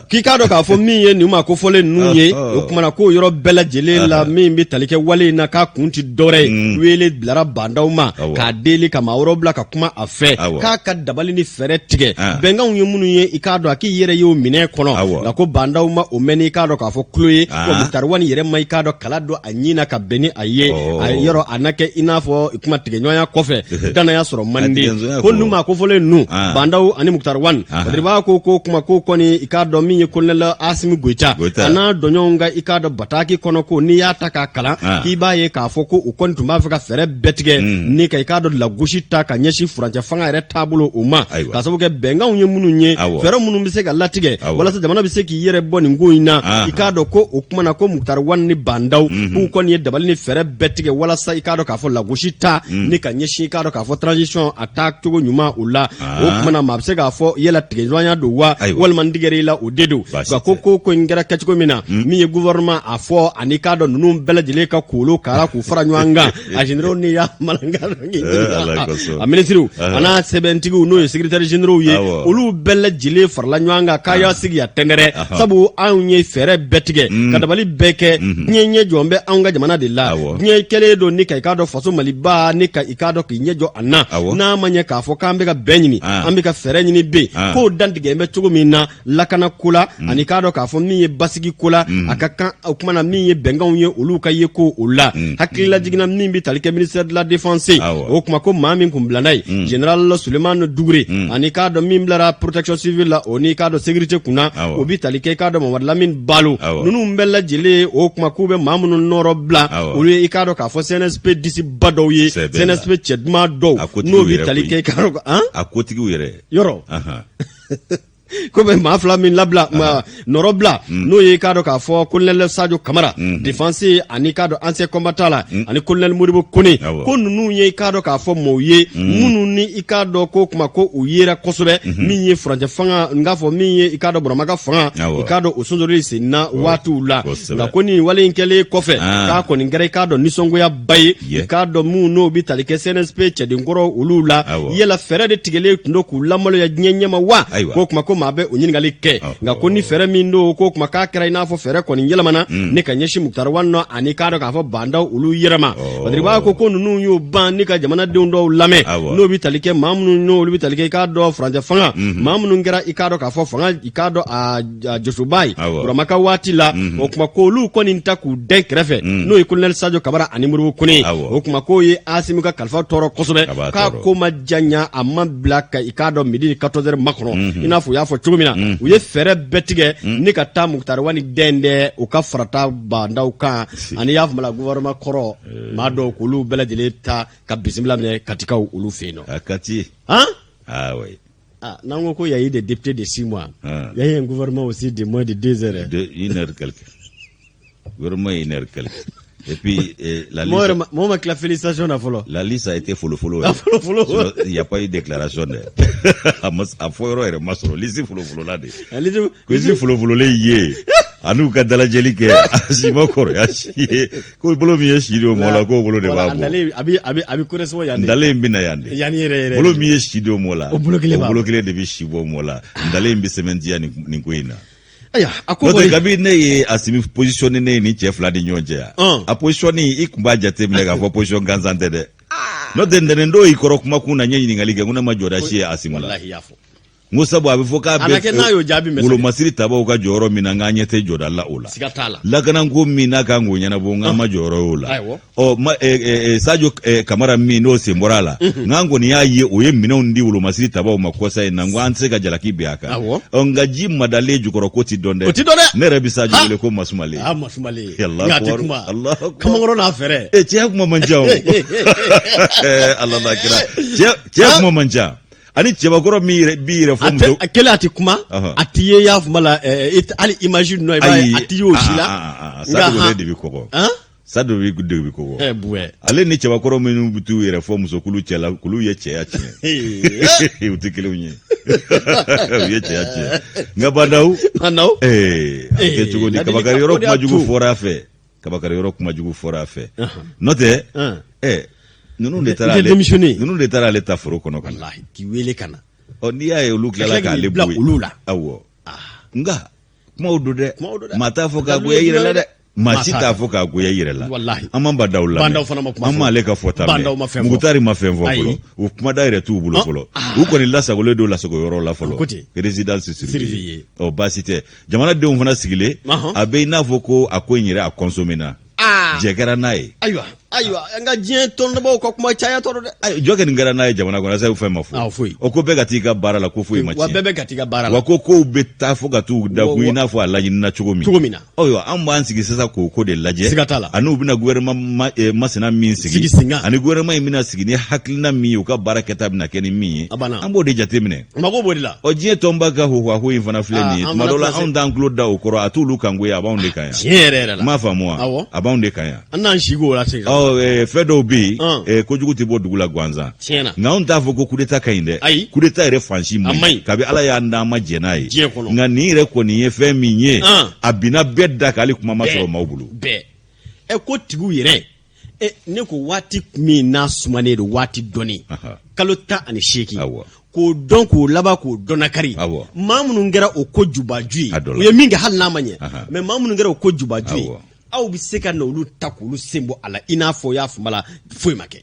k'i k'a dɔn k'a fɔ min ye nin ma ko fɔlen ninnu ye, o kumana k'o yɔrɔ bɛɛ lajɛlen la, min bɛ tali kɛ wale in na, k'a kun ti dɔwɛrɛ ye, wele bilara Bah N'Daw ma k'a deli ka maa wɛrɛw bila ka kuma a fɛ, k'a ka dabali ni fɛɛrɛ tigɛ. Bɛnkanw ye minnu ye, i k'a dɔn a k'i yɛrɛ y'o minɛ kɔnɔ. Nka ko Bah N'Daw ma o mɛn ni i k'a dɔn k'a fɔ tulo ye, wa Moctar Ouane yɛrɛ ma i k'a dɔn kala don a ɲin na ka bɛn ni a ye. A yɔrɔ a na kɛ i n'a fɔ kuma tigɛɲɔgɔnya kɔfɛ, danaya sɔrɔ man di. Ko ninnu maa kofɔlen ninnu, Bah N'Daw ani Moctar Ouane, Badiriba ko kuma ko kɔni, i k'a dɔn min ye colonel Assimi Goïta a n'a dɔɲɔgɔnw ka i k'a dɔn bataki kɔnɔ, ko n'i y'a ta k'a kalan, k'i b'a ye k'a fɔ ko u kɔni tun b'a fɛ ka fɛɛrɛ bɛɛ tigɛ ni ka i k'a dɔn lagosi ta ka ɲɛsin furancɛ fanga yɛrɛ taabolo o ma, k'a sababu kɛ bɛnkanw ye minnu ye, fɛɛrɛ minnu bɛ se ka latigɛ walasa jamana bɛ se k'i yɛrɛ bɔ nin ko in na. I k'a dɔn ko o kuma na ko Moctar Ouane ni Bah N'Daw k'u kɔni ye dabali ni fɛɛrɛ bɛɛ tigɛ walasa i k'a dɔn k'a fɔ lagosi ta ni ka ɲɛsin i k'a dɔn k'a fɔ transition a taa cogo ɲuman o la. O kuma na, maa bɛ se k'a fɔ yala tigɛɲɔgɔnya don wa, walima n tigɛra i la, o de don. Nka ko in kɛra kɛcogo min na, min ye gouvernement a fɔ ani k'a dɔn ninnu bɛɛ lajɛlen ka kolo kara k'u fara ɲɔgɔn kan, a généraux ni y'a malanka, a ministres a n'a sɛbɛntigiw, n'o ye secrétaires généraux ye, olu bɛɛ lajɛlen farala ɲɔgɔn kan k'a y'a sigi a tɛngɛrɛ, sabu anw ye fɛɛrɛ bɛɛ tigɛ ka dabali bɛɛ kɛ. Diɲɛ ɲɛ jɔ bɛ anw ka jamana de la. Diɲɛ kɛlen don ni ka i k'a dɔn faso Maliba ni ka i k'a dɔn k'i ɲɛ jɔ a na, n'a ma ɲɛ k'a fɔ k'an bɛ ka bɛn ɲini, an bɛ ka fɛɛrɛ ɲini bɛ k'o dantigɛ bɛ cogo min na lakana ko la, ani k'a dɔn k'a fɔ min ye basigi ko la, a ka kan. O kuma na, min ye bɛnkanw ye, olu ka ye ko o la hakilila jiginna min bɛ tali kɛ ministère de la défense. O kuma ko maa min kun bila n'a ye, général Souleymane Dougouré, ani k'a dɔn min bilara protection civile la, o ni k'a dɔn sécurité kunna, o bɛ tali kɛ i k'a dɔn Mamadou Lamine Balo. Ninnu bɛɛ lajɛlen, o kuma k'u bɛ maa minnu nɔrɔ bila, olu ye i k'a dɔn k'a fɔ CNSP disiba dɔw ye, CNSP cɛ duman dɔw, n'o bɛ tali kɛ i k'a dɔn a kotigiw yɛrɛ. Yɔrɔ ko bɛ maa fila min labila nɔrɔ bila, n'o ye k'a dɔn k'a fɔ colonel Sadio Kamara, défense ani k'a dɔn ancien combattant la, ani colonel Modibo Kone, ko ninnu ye i k'a dɔn k'a fɔ mɔɔw ye minnu ni i k'a dɔn ko kuma ko u yera kosɛbɛ min ye furancɛ fanga, n k'a fɔ min ye i k'a dɔn Burama ka fanga, i k'a dɔn o sonsori sen na waatiw la. Nka ko nin wale in kɛlen kɔfɛ, k'a kɔni kɛra i k'a dɔn nisɔngoyaba ye i k'a dɔn minnu n'o bɛ tali kɛ CNSP cɛdenkɔrɔ olu la. Yala fɛɛrɛ de tigɛlen tun don k'u lamaloya diɲɛ ɲɛma wa? Ko kuma ko maa bɛ o ɲininkali kɛ. Nka ko ni fɛɛrɛ min don, ko kuma k'a kɛra i n'a fɔ fɛɛrɛ kɔni yɛlɛmana ne ka ɲɛsin Moctar Ouane nɔ ani k'a dɔn k'a fɔ Bah N'Daw olu yɛrɛ ma. Badiriba ko ninnu y'o ban ni ka jamanadenw dɔw lamɛn, n'o bɛ tali kɛ maa minnu n'olu bɛ tali kɛ i k'a dɔn furancɛ fanga, maa minnu kɛra i k'a dɔn k'a fɔ fanga i k'a dɔn a jɔsoba ye Burama ka waati la. O kuma ko olu kɔni ta k'u dɛn kɛrɛfɛ, n'o ye colonel Sadio Kamara ani Modibo Kone. O kuma k'o ye Asimi ka kalifa tɔɔrɔ kosɛbɛ, k'a ko ma diya a ma bila ka i k'a dɔn midi ni 14 heures makɔnɔ, i n'a fɔ u y'a fɔ cogo min na. U ye fɛɛrɛ bɛɛ tigɛ ni ka taa Moctar Ouane dɛn dɛ u ka farata Bah N'Daw kan, ani y'a faamu la gouvernement kɔrɔ maa dɔw, k'olu bɛɛ lajɛlen ta ka bisimila minɛ Katikaw olu fɛ yen nɔ. A Kati. Han. Ah oui. Ah, n'an ko il y a eu des députés de 6 mois. Ah. Il y a eu un gouvernement aussi de moins de 2 heures. De une heure quelque. Gouvernement une heure quelque. Et puis, la liste. Moi, ma la félicitation na fɔlɔ. La liste a été folo folo. Ah, folo folo. Il n'y a pas eu de déclaration dɛ. A fɔ yɔrɔ yɛrɛ ma sɔrɔ liste folo folo la de. Ko liste folo fololen ye. A n'u ka dalajɛli kɛ, a si ma kɔrɔya si ye. Ko bolo min ye si don mɔgɔ la, k'o bolo de b'a bɔ. A bɛ correspond yan de. Ntalen in bɛ na yan de. Yan yɛrɛ yɛrɛ. Bolo min ye si don mɔgɔ la. O bolo kelen b'a. O bolo kelen de bɛ si bɔ mɔgɔ la. Ntalen in bɛ sɛmɛntiya nin ko in na. Ayiwa, a ko n'o tɛ, kabi ne ye Asimi positionné ne ye nin cɛ fila ni ɲɔgɔn cɛ yan. A positionné, i tun b'a jateminɛ k'a fɔ position gansan tɛ dɛ. N'o tɛ, ntɛnɛn don i kɔrɔ kumakun na, n ye ɲininkali kɛ, n ko ne ma jɔda si ye Asimi la. Walahi, y'a fɔ. N ko sabu a bɛ fɔ k'a bɛ n'a y'o jaabi mɛn wolomasiri tabaw ka jɔyɔrɔ min na, n k'an ɲɛ tɛ jɔda la o la. Siga t'a la. Lakanako min n'a kan k'o ɲɛnabɔ, n k'an ma jɔyɔrɔ y'o la. Ɔ ma Sadio Kamara min n'o sen bɔra a la, nk'an kɔni y'a ye o ye minɛnw di wolomasiri tabaw ma kɔsa in na, n ko an tɛ se ka jalaki bin a kan. Ɔ nka ji madalen jukɔrɔ ko ti dɔn dɛ. O ti dɔn dɛ. Ne yɛrɛ bɛ Sadio wele ko masumalen. Ah, masumalen. Nka a tɛ kuma. Kamankɔrɔ n'a fɛrɛ. E cɛya kuma man ca o. Ala n'a kira. Cɛya kuma man ca. Ani cɛbakɔrɔ min yɛrɛ b'i yɛrɛ fɔ muso. A kɛlen a tɛ kuma. A t'i ye y'a kuma la, hali image ninnu i b'a ye a t'i ye o si la. Nka de bɛ kɔgɔ. Sadio bɛ de bɛ kɔgɔ. Ɛ buwɛ. Ale ni cɛbakɔrɔ minnu bɛ t'u yɛrɛ fɔ musokulu cɛ la, k'olu ye cɛya tiɲɛ. U tɛ kelenw ye. U ye cɛya tiɲɛ. Nka Badawu. Badawu. Ee a bɛ kɛ cogo di? Kabakari yɔrɔ kuma jugu fɔra a fɛ. Kabakari yɔrɔ kuma jugu fɔra a fɛ. N'o tɛ. Ɛ ninnu de taara ale ninnu de taara ale ta foro kɔnɔ ka na. Walahi k'i wele ka na. Ɔ n'i y'a ye olu tilala k'ale bɔ yen. Olu la. Awɔ. Nka kumaw don dɛ. Maa t'a fɔ k'a goya i yɛrɛ la dɛ. Maa si t'a fɔ k'a goya i yɛrɛ la. An ma Badaw lamɛn, an m'ale ka fɔta mɛn, Mukutari ma fɛn fɔ fɔlɔ, u kumada yɛrɛ t'u bolo fɔlɔ, u kɔni lasagolen don lasago yɔrɔ la fɔlɔ, résidence surveillée. Ɔ baasi tɛ, jamanadenw fana sigilen a bɛ i n'a fɔ ko a ko in yɛrɛ a consommé na. Jɛ kɛra n'a ye. Ayiwa ayiwa, an ka diɲɛ tɔnbaw ka kuma caya tɔɔrɔ dɛ. Ayi, jɔ kɛ nin kɛra n'a ye jamana kɔnɔ sa, fɛn ma fɔ. Foyi. O ko bɛɛ ka t'i ka baara la, ko foyi ma tiɲɛ. Wa bɛɛ bɛ ka t'i ka baara la. Wa ko kow bɛ taa fo ka t'u da kun i n'a fɔ a laɲinina cogo min. Cogo min na. Ayiwa, an b'an sigi sisan k'o ko de lajɛ. Siga t'a la. Ani u bɛna gouvernement masina min sigi. Sigi sen kan. Ani gouvernement in bɛna sigi ni hakilina min ye, u ka baara kɛta bɛna kɛ ni min ye. A banna. An b'o de jateminɛ. Mago b'o de la. Ɔ diɲɛ tɔnba ka hohoaho in fana filɛ nin ye. Tuma dɔ la anw t'an tulo da o kɔrɔ, a t'olu kan koyi, a b'anw de kan yan. Tiɲɛ yɛrɛ yɛrɛ la. N m'a faamu wa? Awɔ. A b'anw de kan yan. An n'an si k'o la segin. Ɔ fɛn dɔw bɛ yen, kojugu tɛ bɔ dugu la gansan. Tiɲɛ na. Nka anw t'a fɔ ko coup d'état ka ɲi dɛ. Ayi. Coup d'état yɛrɛ fan si man ɲi. Kabi Ala y'an dan, an ma jɛn n'a ye. Diɲɛ kɔnɔ. Nka nin yɛrɛ kɔni ye fɛn min ye. A binna bɛɛ da kan, hali kuma ma sɔrɔ maaw bolo. Bɛɛ. Ɛ ko tigiw yɛrɛ. Ɛ ne ko waati min n'a sumanen don, waati dɔnni. Kalo 18. K'o dɔn, k'o laban, k'o dɔnnakari. Maa minnu kɛra o ko jubaju ye. U ye min kɛ hali n'a ma ɲɛ. Mais maa minnu kɛra o ko jubaju ye. Aw bɛ se ka na olu ta k'olu sen bɔ a la i n'a fɔ y'a faamu la foyi ma kɛ.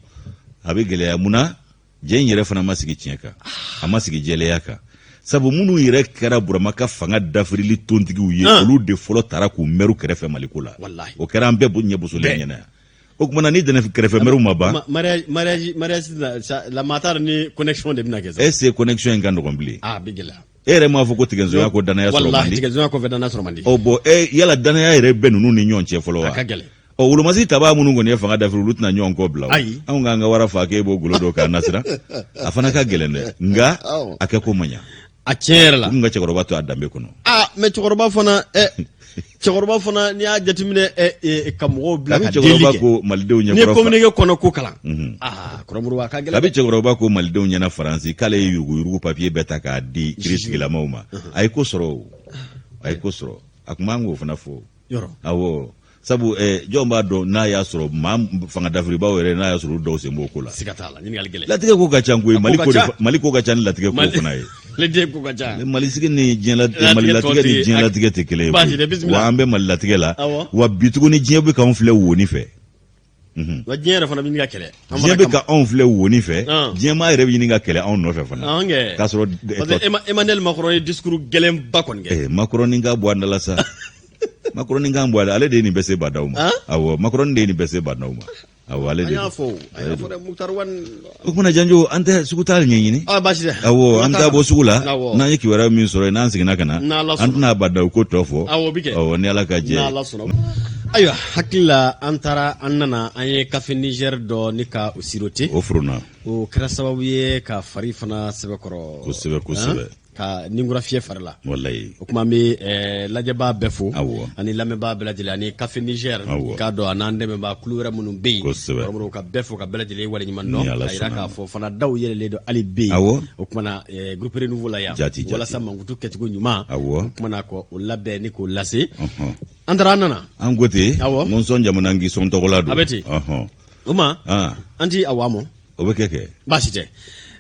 A bɛ gɛlɛya mun na? Jɛ in yɛrɛ fana ma sigi tiɲɛ kan, a ma sigi jɛlenya kan, sabu minnu yɛrɛ kɛra Burama ka fanga dafirili tontigiw ye, olu de fɔlɔ taara k'u mɛru kɛrɛfɛ Maliko la. O kɛra an bɛɛ ɲɛ bosolen ɲɛna yan. O tuma na ni dɛnɛ kɛrɛfɛ mɛriw ma ban. Mariage la maa t'a dɔn ni connexion de bɛna kɛ sa. Est ce que connexion in ka nɔgɔn bilen? A bɛ gɛlɛya. E yɛrɛ m'a fɔ ko tigɛnsonya ko danaya sɔrɔ man di. Walahi tigɛnsonya kɔfɛ danaya sɔrɔ man di. Ɔ bɔn e yala danaya yɛrɛ bɛ ninnu ni ɲɔgɔn cɛ fɔlɔ wa? A ka gɛlɛn. Ɔ wolomasiri tabaa minnu kɔni ye fanga dafiri, olu tɛna ɲɔgɔn kɔ bila o. Ayi. Anw k'an ka wara faa k'e b'o golo don k'a nasira, a fana ka gɛlɛn dɛ, nka a kɛ ko man ɲa. A tiɲɛ yɛrɛ la. U kun ka cɛkɔrɔba to a danbe kɔnɔ. Aa mais cɛkɔrɔba fana ɛ cɛkɔrɔba fana n'i y'a jateminɛ ɛ ka mɔgɔw bila ka deli kɛ. Kabi cɛkɔrɔba ko malidenw ɲɛkɔrɔ. N'i ye communiqué kɔnɔ ko kalan. Aa kɔrɔmuru a ka gɛlɛn. Kabi cɛkɔrɔba ko malidenw ɲɛna Faransi k'ale ye yuruguyurugu papiye bɛɛ ta k'a di kiritigilamaw ma. A ye ko sɔrɔ o. A ye ko sɔrɔ. A kun man k'o fana fɔ. Yɔrɔ. Awɔ. Sabu jɔn b'a dɔn n'a y'a sɔrɔ maa fanga dafiribaw yɛrɛ n'a y'a sɔrɔ olu dɔw sen b'o ko la. Siga t'a la, ɲininkali gɛlɛn. Latigɛ ko ka ca koyi, Mali ko Mali ko ka ca ni latigɛ ko fana ye. Latigɛ ko ka ca. Mali sigi ni diɲɛ Mali latigɛ ni diɲɛ latigɛ tɛ kelen ye. Wa an bɛ Mali latigɛ la. Wa bi tuguni diɲɛ bɛ k'anw filɛ woni fɛ. Wa diɲɛ yɛrɛ fana bɛ ɲini ka kɛlɛ. Diɲɛ bɛ ka anw filɛ woni fɛ, diɲɛmaa yɛrɛ bɛ ɲini ka kɛlɛ anw nɔfɛ fana. K'a sɔrɔ parce que Emmanuel Macron ye discours gɛlɛnba kɔni kɛ. Macron ni ka bɔ an da la sa. Macron ni kan bɔ a la, ale de ye nin bɛɛ se Badaw ma. Awɔ, Macron de ye nin bɛɛ se Badaw ma. Awɔ, ale de. An y'a fɔ o, an y'a fɔ dɛ, Mukutari Wani. O kumana Janjo, an tɛ sugu taa ɲɛɲini. Ah, baasi tɛ. Awɔ, an bɛ taa bɔ sugu la. N'an ye kibaruya min sɔrɔ yen, n'an seginna ka na. An tɛna Badaw ko tɔ fɔ. Awɔ, o bɛ kɛ. Awɔ, ni Ala ka jɛ ye. N'Ala sɔnna. Ayiwa, hakili la an taara an nana an ye café Niger dɔ ni ka o sirote. O furuna. O kɛra sababu ye ka fari fana sɛbɛkɔrɔ. Kosɛbɛ kosɛbɛ. Ka ninkura fiyɛ fari la. Walayi. O tuma an bɛ lajɛbaa bɛɛ fo. Awɔ. Ani lamɛnbaa bɛɛ lajɛlen ani café Niger. Awɔ. K'a dɔn a n'an dɛmɛbaa kulu wɛrɛ minnu bɛ yen. Kosɛbɛ. Kɔrɔmɔrɔw ka bɛɛ fo ka bɛɛ lajɛlen waleɲuman dɔn. Ni Ala K'a jira sɔnna. k'a fɔ fana daw yɛlɛlen don hali bi. Awɔ. O tuma na groupe Renouveau la yan. Jati, jati. Walasa mankutu kɛcogo ɲuman. Awɔ. O tuma na k'o labɛn ni k'o lase. Ɔhɔn. An taara an nana. An ko ten. Awɔ. N ko sɔn jamana k'i sɔn tɔgɔla don. A bɛ ten. Ɔhɔn. O ma. An. An ti awa mɔ. O bɛ kɛ kɛ. Baasi tɛ.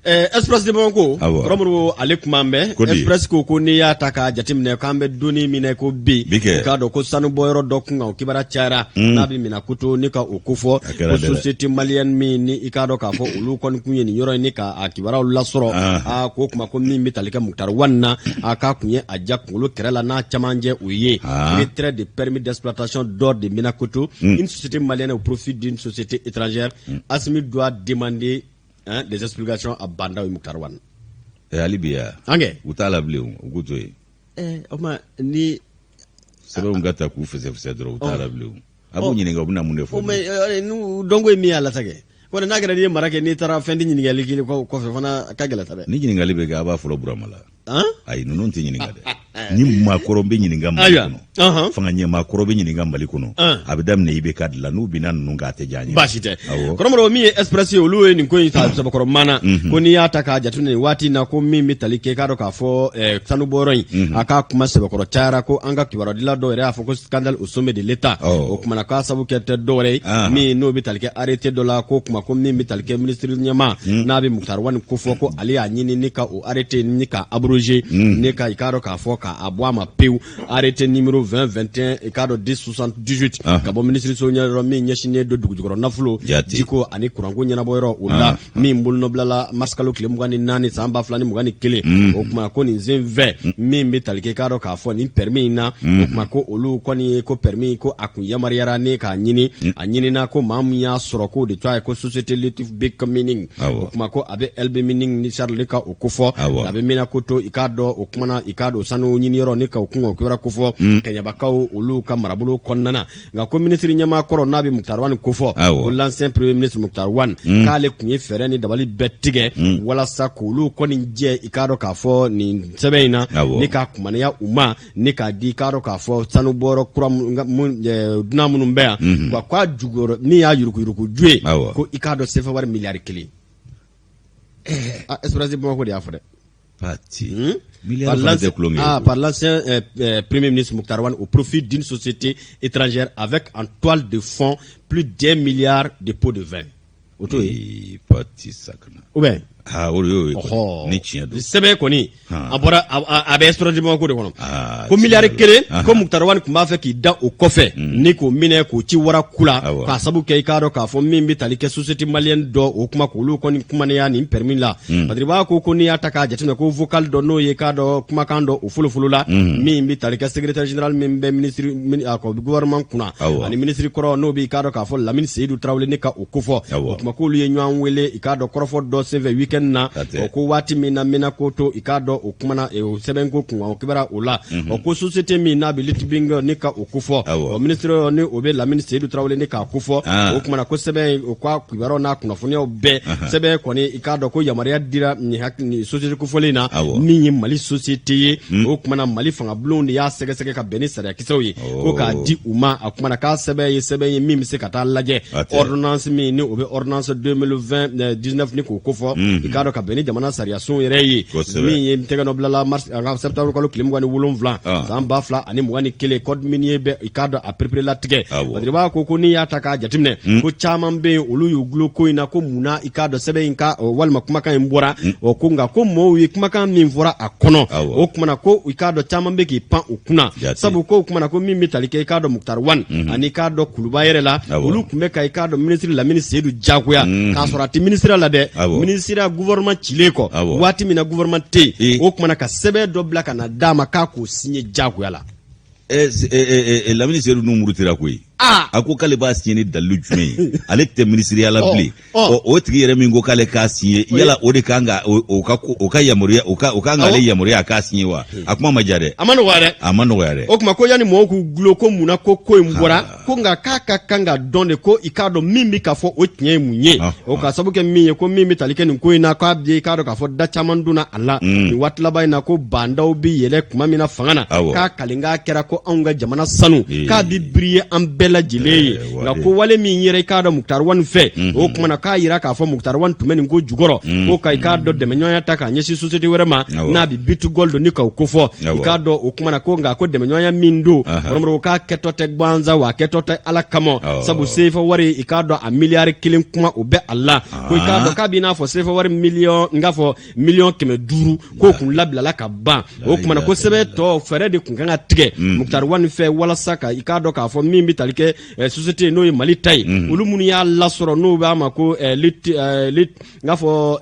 Express de Bamako Kɔrɔ Modibo ale kuma an bɛ Express ko ko n'i y'a ta k'a jateminɛ k'an bɛ don min na ko bi i k'a dɔn ko sanubɔyɔrɔ dɔ kun kan o kibaruya cayara hmm. n'a bɛ Minakoto ni ka o kofɔ ko société malienne min ni i k'a dɔn k'a fɔ olu kɔni kun ye nin yɔrɔ in ni k'a kibaruyaw lasɔrɔ ah. aa k'o kuma ko min bɛ tali kɛ Moctar Ouane na a k'a kun ye a ja kunkolo kɛrɛ la n'a camancɛ o ye ah. retrait de permis d'exploitation d'or de Minakoto hmm. une société malienne au profit d'une société étrangère hmm. Assimi doit demander Hein, des explications à Bah N'Daw et Moctar Ouane. Eh, hali bi ya. An U t'a la bilen u k'u to yen. Eh, o tuma ni. Sɛbɛnw ka ta k'u fɛsɛfɛsɛ dɔrɔn u t'a la bilen. A b'u ɲininka u bɛna mun de fɔ. O mais n'u dɔnko ye min y'a la sa kɛ. Kɔni n'a kɛra n'i ye mara kɛ n'i taara fɛn di ɲininkali k'i kɔfɛ fana ka gɛlɛn sa dɛ. Ni ɲininkali bɛ kɛ a b'a fɔlɔ Burama la. Ayi ninnu tɛ ɲininka dɛ ni maakɔrɔ bɛ ɲininka mali kɔnɔ fanga ɲɛmaakɔrɔ bɛ ɲininka mali kɔnɔ a bɛ daminɛ IBK de la n'u binna ninnu kan a tɛ diya n ye baasi tɛ Kɔrɔ Modibo min ye Express ye olu ye nin ko in ta sɛbɛkɔrɔ maana ko n'i y'a ta k'a jateminɛ nin waati in na ko min bɛ tali kɛ i k'a dɔn k'a fɔ sanubɔyɔrɔ in a k'a kuma sɛbɛkɔrɔ cayara ko an ka kibaruyadila dɔw yɛrɛ y'a fɔ ko scandale au sommet de l'État o kumana k'a sabu kɛ tɛ dɔwɛrɛ ye min n'o bɛ tali kɛ arrêté dɔ la ko kuma ko min bɛ tali kɛ minisiri ɲɛmaa n'a bɛ Moctar Ouane kofɔ ko ale y'a ɲini ni ka o arrêté ni ka abrogé ni ka i k'a dɔn k'a fɔ k'a bɔ a ma pewu arrêté numéro 20 21 i k'a dɔn 10 78 ka bɔ minisiriso ɲɛyɔrɔ min ɲɛsinnen don dugujukɔrɔ nafolo jiko ani kuranko ɲɛnabɔyɔrɔ o la min bolonɔbilala mars kalo tile 24 san 2021 o kuma ko nin sen fɛ min bɛ tali kɛ i k'a dɔn k'a fɔ nin permis in na o kuma ko olu kɔni ye ko permis ko a kun yamaruyara ni k'a ɲini a ɲinina ko maa min y'a sɔrɔ k'o de tɔgɔ ye ko société Lutif Bey Mining o kuma ko a bɛ LB Mining ni Charles ka o kofɔ a bɛ Minakoto i k'a dɔn o kumana i k'a dɔn sanu ɲiniyɔrɔ ni ka o kun o kibaruya kofɔ Kɛɲɛbakaw olu ka marabolo kɔnɔna na nka ko minisiri ɲɛmaa kɔrɔ n'a bɛ Moctar Ouane kofɔ ko l'ancien premier ministre Moctar Ouane k'ale tun ye fɛɛrɛ ni dabali bɛɛ tigɛ walasa k'olu kɔni jɛ i k'a dɔn k'a fɔ nin sɛbɛn in na ni k'a kumaniya u ma ni k'a di i k'a dɔn k'a fɔ sanubɔyɔrɔ kura dunan minnu bɛ yan wa k'a jukɔrɔ min y'a yuruguyurugu ju ye ko i k'a dɔn sefa wari miliyari kelen Express de Bamako de y'a fɔ dɛ. Pati. Par l'ancien premier ministre Moctar Ouane au profit d'une société étrangère avec en toile de fond plus d'un milliard de pots de vin. O t'o ye. Pati Sakana. Ou bien. Ah, o de y'o ye kɔni. Ni tiɲɛ don. Sɛbɛn kɔni. A bɔra a bɛ Express de Bamako de kɔnɔ. Ko miliyari kelen ko Moctar Ouane tun b'a fɛ k'i da o kɔfɛ ni k'o minɛ k'o ci waraku la k'a sabu kɛ i k'a dɔn k'a fɔ min bɛ tali kɛ société malienne dɔ o kuma k'olu kɔni kumaniya nin permis la. Patiri b'a ko ko n'i y'a ta k'a jateminɛ ko vocal dɔ n'o ye k'a dɔn kumakan dɔ o folofolo la min bɛ tali kɛ secrétaire général min bɛ ministre gouvernement kunna ani ministre kɔrɔ n'o bɛ i k'a dɔn k'a fɔ Lamine Seydou Traoré ni ka o kofɔ o tuma k'olu ye ɲɔgɔn wele i k'a dɔn kɔrɔfɔ dɔ senfɛ week-end na o ko waati min na Minakoto i k'a dɔn o kumana o sɛbɛnko kun o kibaruya o la o ko société min n'a bɛ Litibing ni ka o kofɔ o ministre ni o bɛ Lamine Seydou Traoré ni k'a kofɔ o kumana ko sɛbɛn o ka kibaruyaw n'a kunnafoniyaw bɛɛ sɛbɛn kɔni i k'a dɔn ko yamaruya dira nin société kofɔlen in na min ye Mali société ye o kumana Mali fangabulonw de y'a sɛgɛsɛgɛ ka bɛn ni sariyakisɛw ye ko k'a di u ma a kumana k'a sɛbɛn ye sɛbɛn ye min bɛ se ka taa lajɛ ordonnance min ni o bɛ ordonnance 2020 19 ni k'o kofɔ i k'a dɔn ka bɛn ni jamana sariyasun yɛrɛ ye min ye tɛgɛnɔbilala mars septembre kalo tile 27 san 2021 code minier bɛ i k'a dɔn a pereperelatigɛ Badiriba ko ko n'i y'a ta k'a jateminɛ ko caman bɛ yen olu y'u dulon ko in na ko mun na i k'a dɔn sɛbɛn in ka walima kumakan in bɔra o ko nka ko mɔɔw ye kumakan min fɔra a kɔnɔ o kumana ko i k'a dɔn caman bɛ k'i pan u kunna sabu ko o kumana ko min bɛ tali kɛ i k'a dɔn Moctar Ouane ani i k'a dɔn Kuluba yɛrɛ la olu tun bɛ ka i k'a dɔn minisiri Lamini Seyidu jagoya k'a sɔrɔ a tɛ minisiriya la dɛ minisiriya gouvernement cilen kɔ waati min na gouvernement tɛ yen o kumana ka sɛbɛn dɔ bila ka na d'a ma k'a k'o signer jagoya la. Lamini Seyidu n'u murutira koyi a ko k'ale b'a signer ni dalilu jumɛn ye ale tɛ minisiriya la bilen ɔ o tigi yɛrɛ min ko k'ale k'a signer yala o de kan ka o ka o ka yamaruya o ka o kan k'ale yamaruya a k'a signer wa a kuma ma diya dɛ a ma nɔgɔya dɛ a ma nɔgɔya dɛ o tuma ko yanni mɔgɔw k'u dulon ko mun na ko ko in bɔra ko nka k'a ka kan ka dɔn de ko i k'a dɔn min bɛ ka fɔ o tiɲɛ ye mun ye o ka sabu kɛ min ye ko min bɛ tali kɛ nin ko in na k'a bɛ i k'a dɔn k'a fɔ da caman donna a la nin waati laban in na ko Bah N'Daw bɛ yɛlɛ tuma min na fanga na k'a kalenkan kɛra ko anw ka jamana sanu k'a bɛ briller an bɛɛ lajɛlen ye. Nka ko wale min yera i k'a dɔn Moctar Ouane fɛ, o tuma na k'a yira k'a fɔ Moctar Ouane tun bɛ nin ko jukɔrɔ, ko ka i k'a dɔn dɛmɛɲɔgɔnya ta k'a ɲɛsin société wɛrɛ ma n'a bɛ B2Gold ni k'o kofɔ, i k'a dɔn o tuma na ko nka ko dɛmɛɲɔgɔnya min don, kɔrɔmɔrɔ, k'a kɛtɔ tɛ gansan wa a kɛtɔ tɛ Ala kama, sabu sefa wari, i k'a dɔn a miliyari kelen kuma o bɛ a la, ko i k'a dɔn k'a b'i n'a fɔ sefa wari miliyɔn, n k'a fɔ 500 miliyɔn k'o kun labilala ka ban. O tuma na ko sɛbɛn tɔ fɛɛrɛ de kun kan ka tigɛ Moctar Ouane fɛ walasa ka i k'a dɔn k'a fɔ min bɛ tali kɛ société n'o ye Mali ta ye, olu minnu y'a lasɔrɔ n'o b'a ma ko n k'a fɔ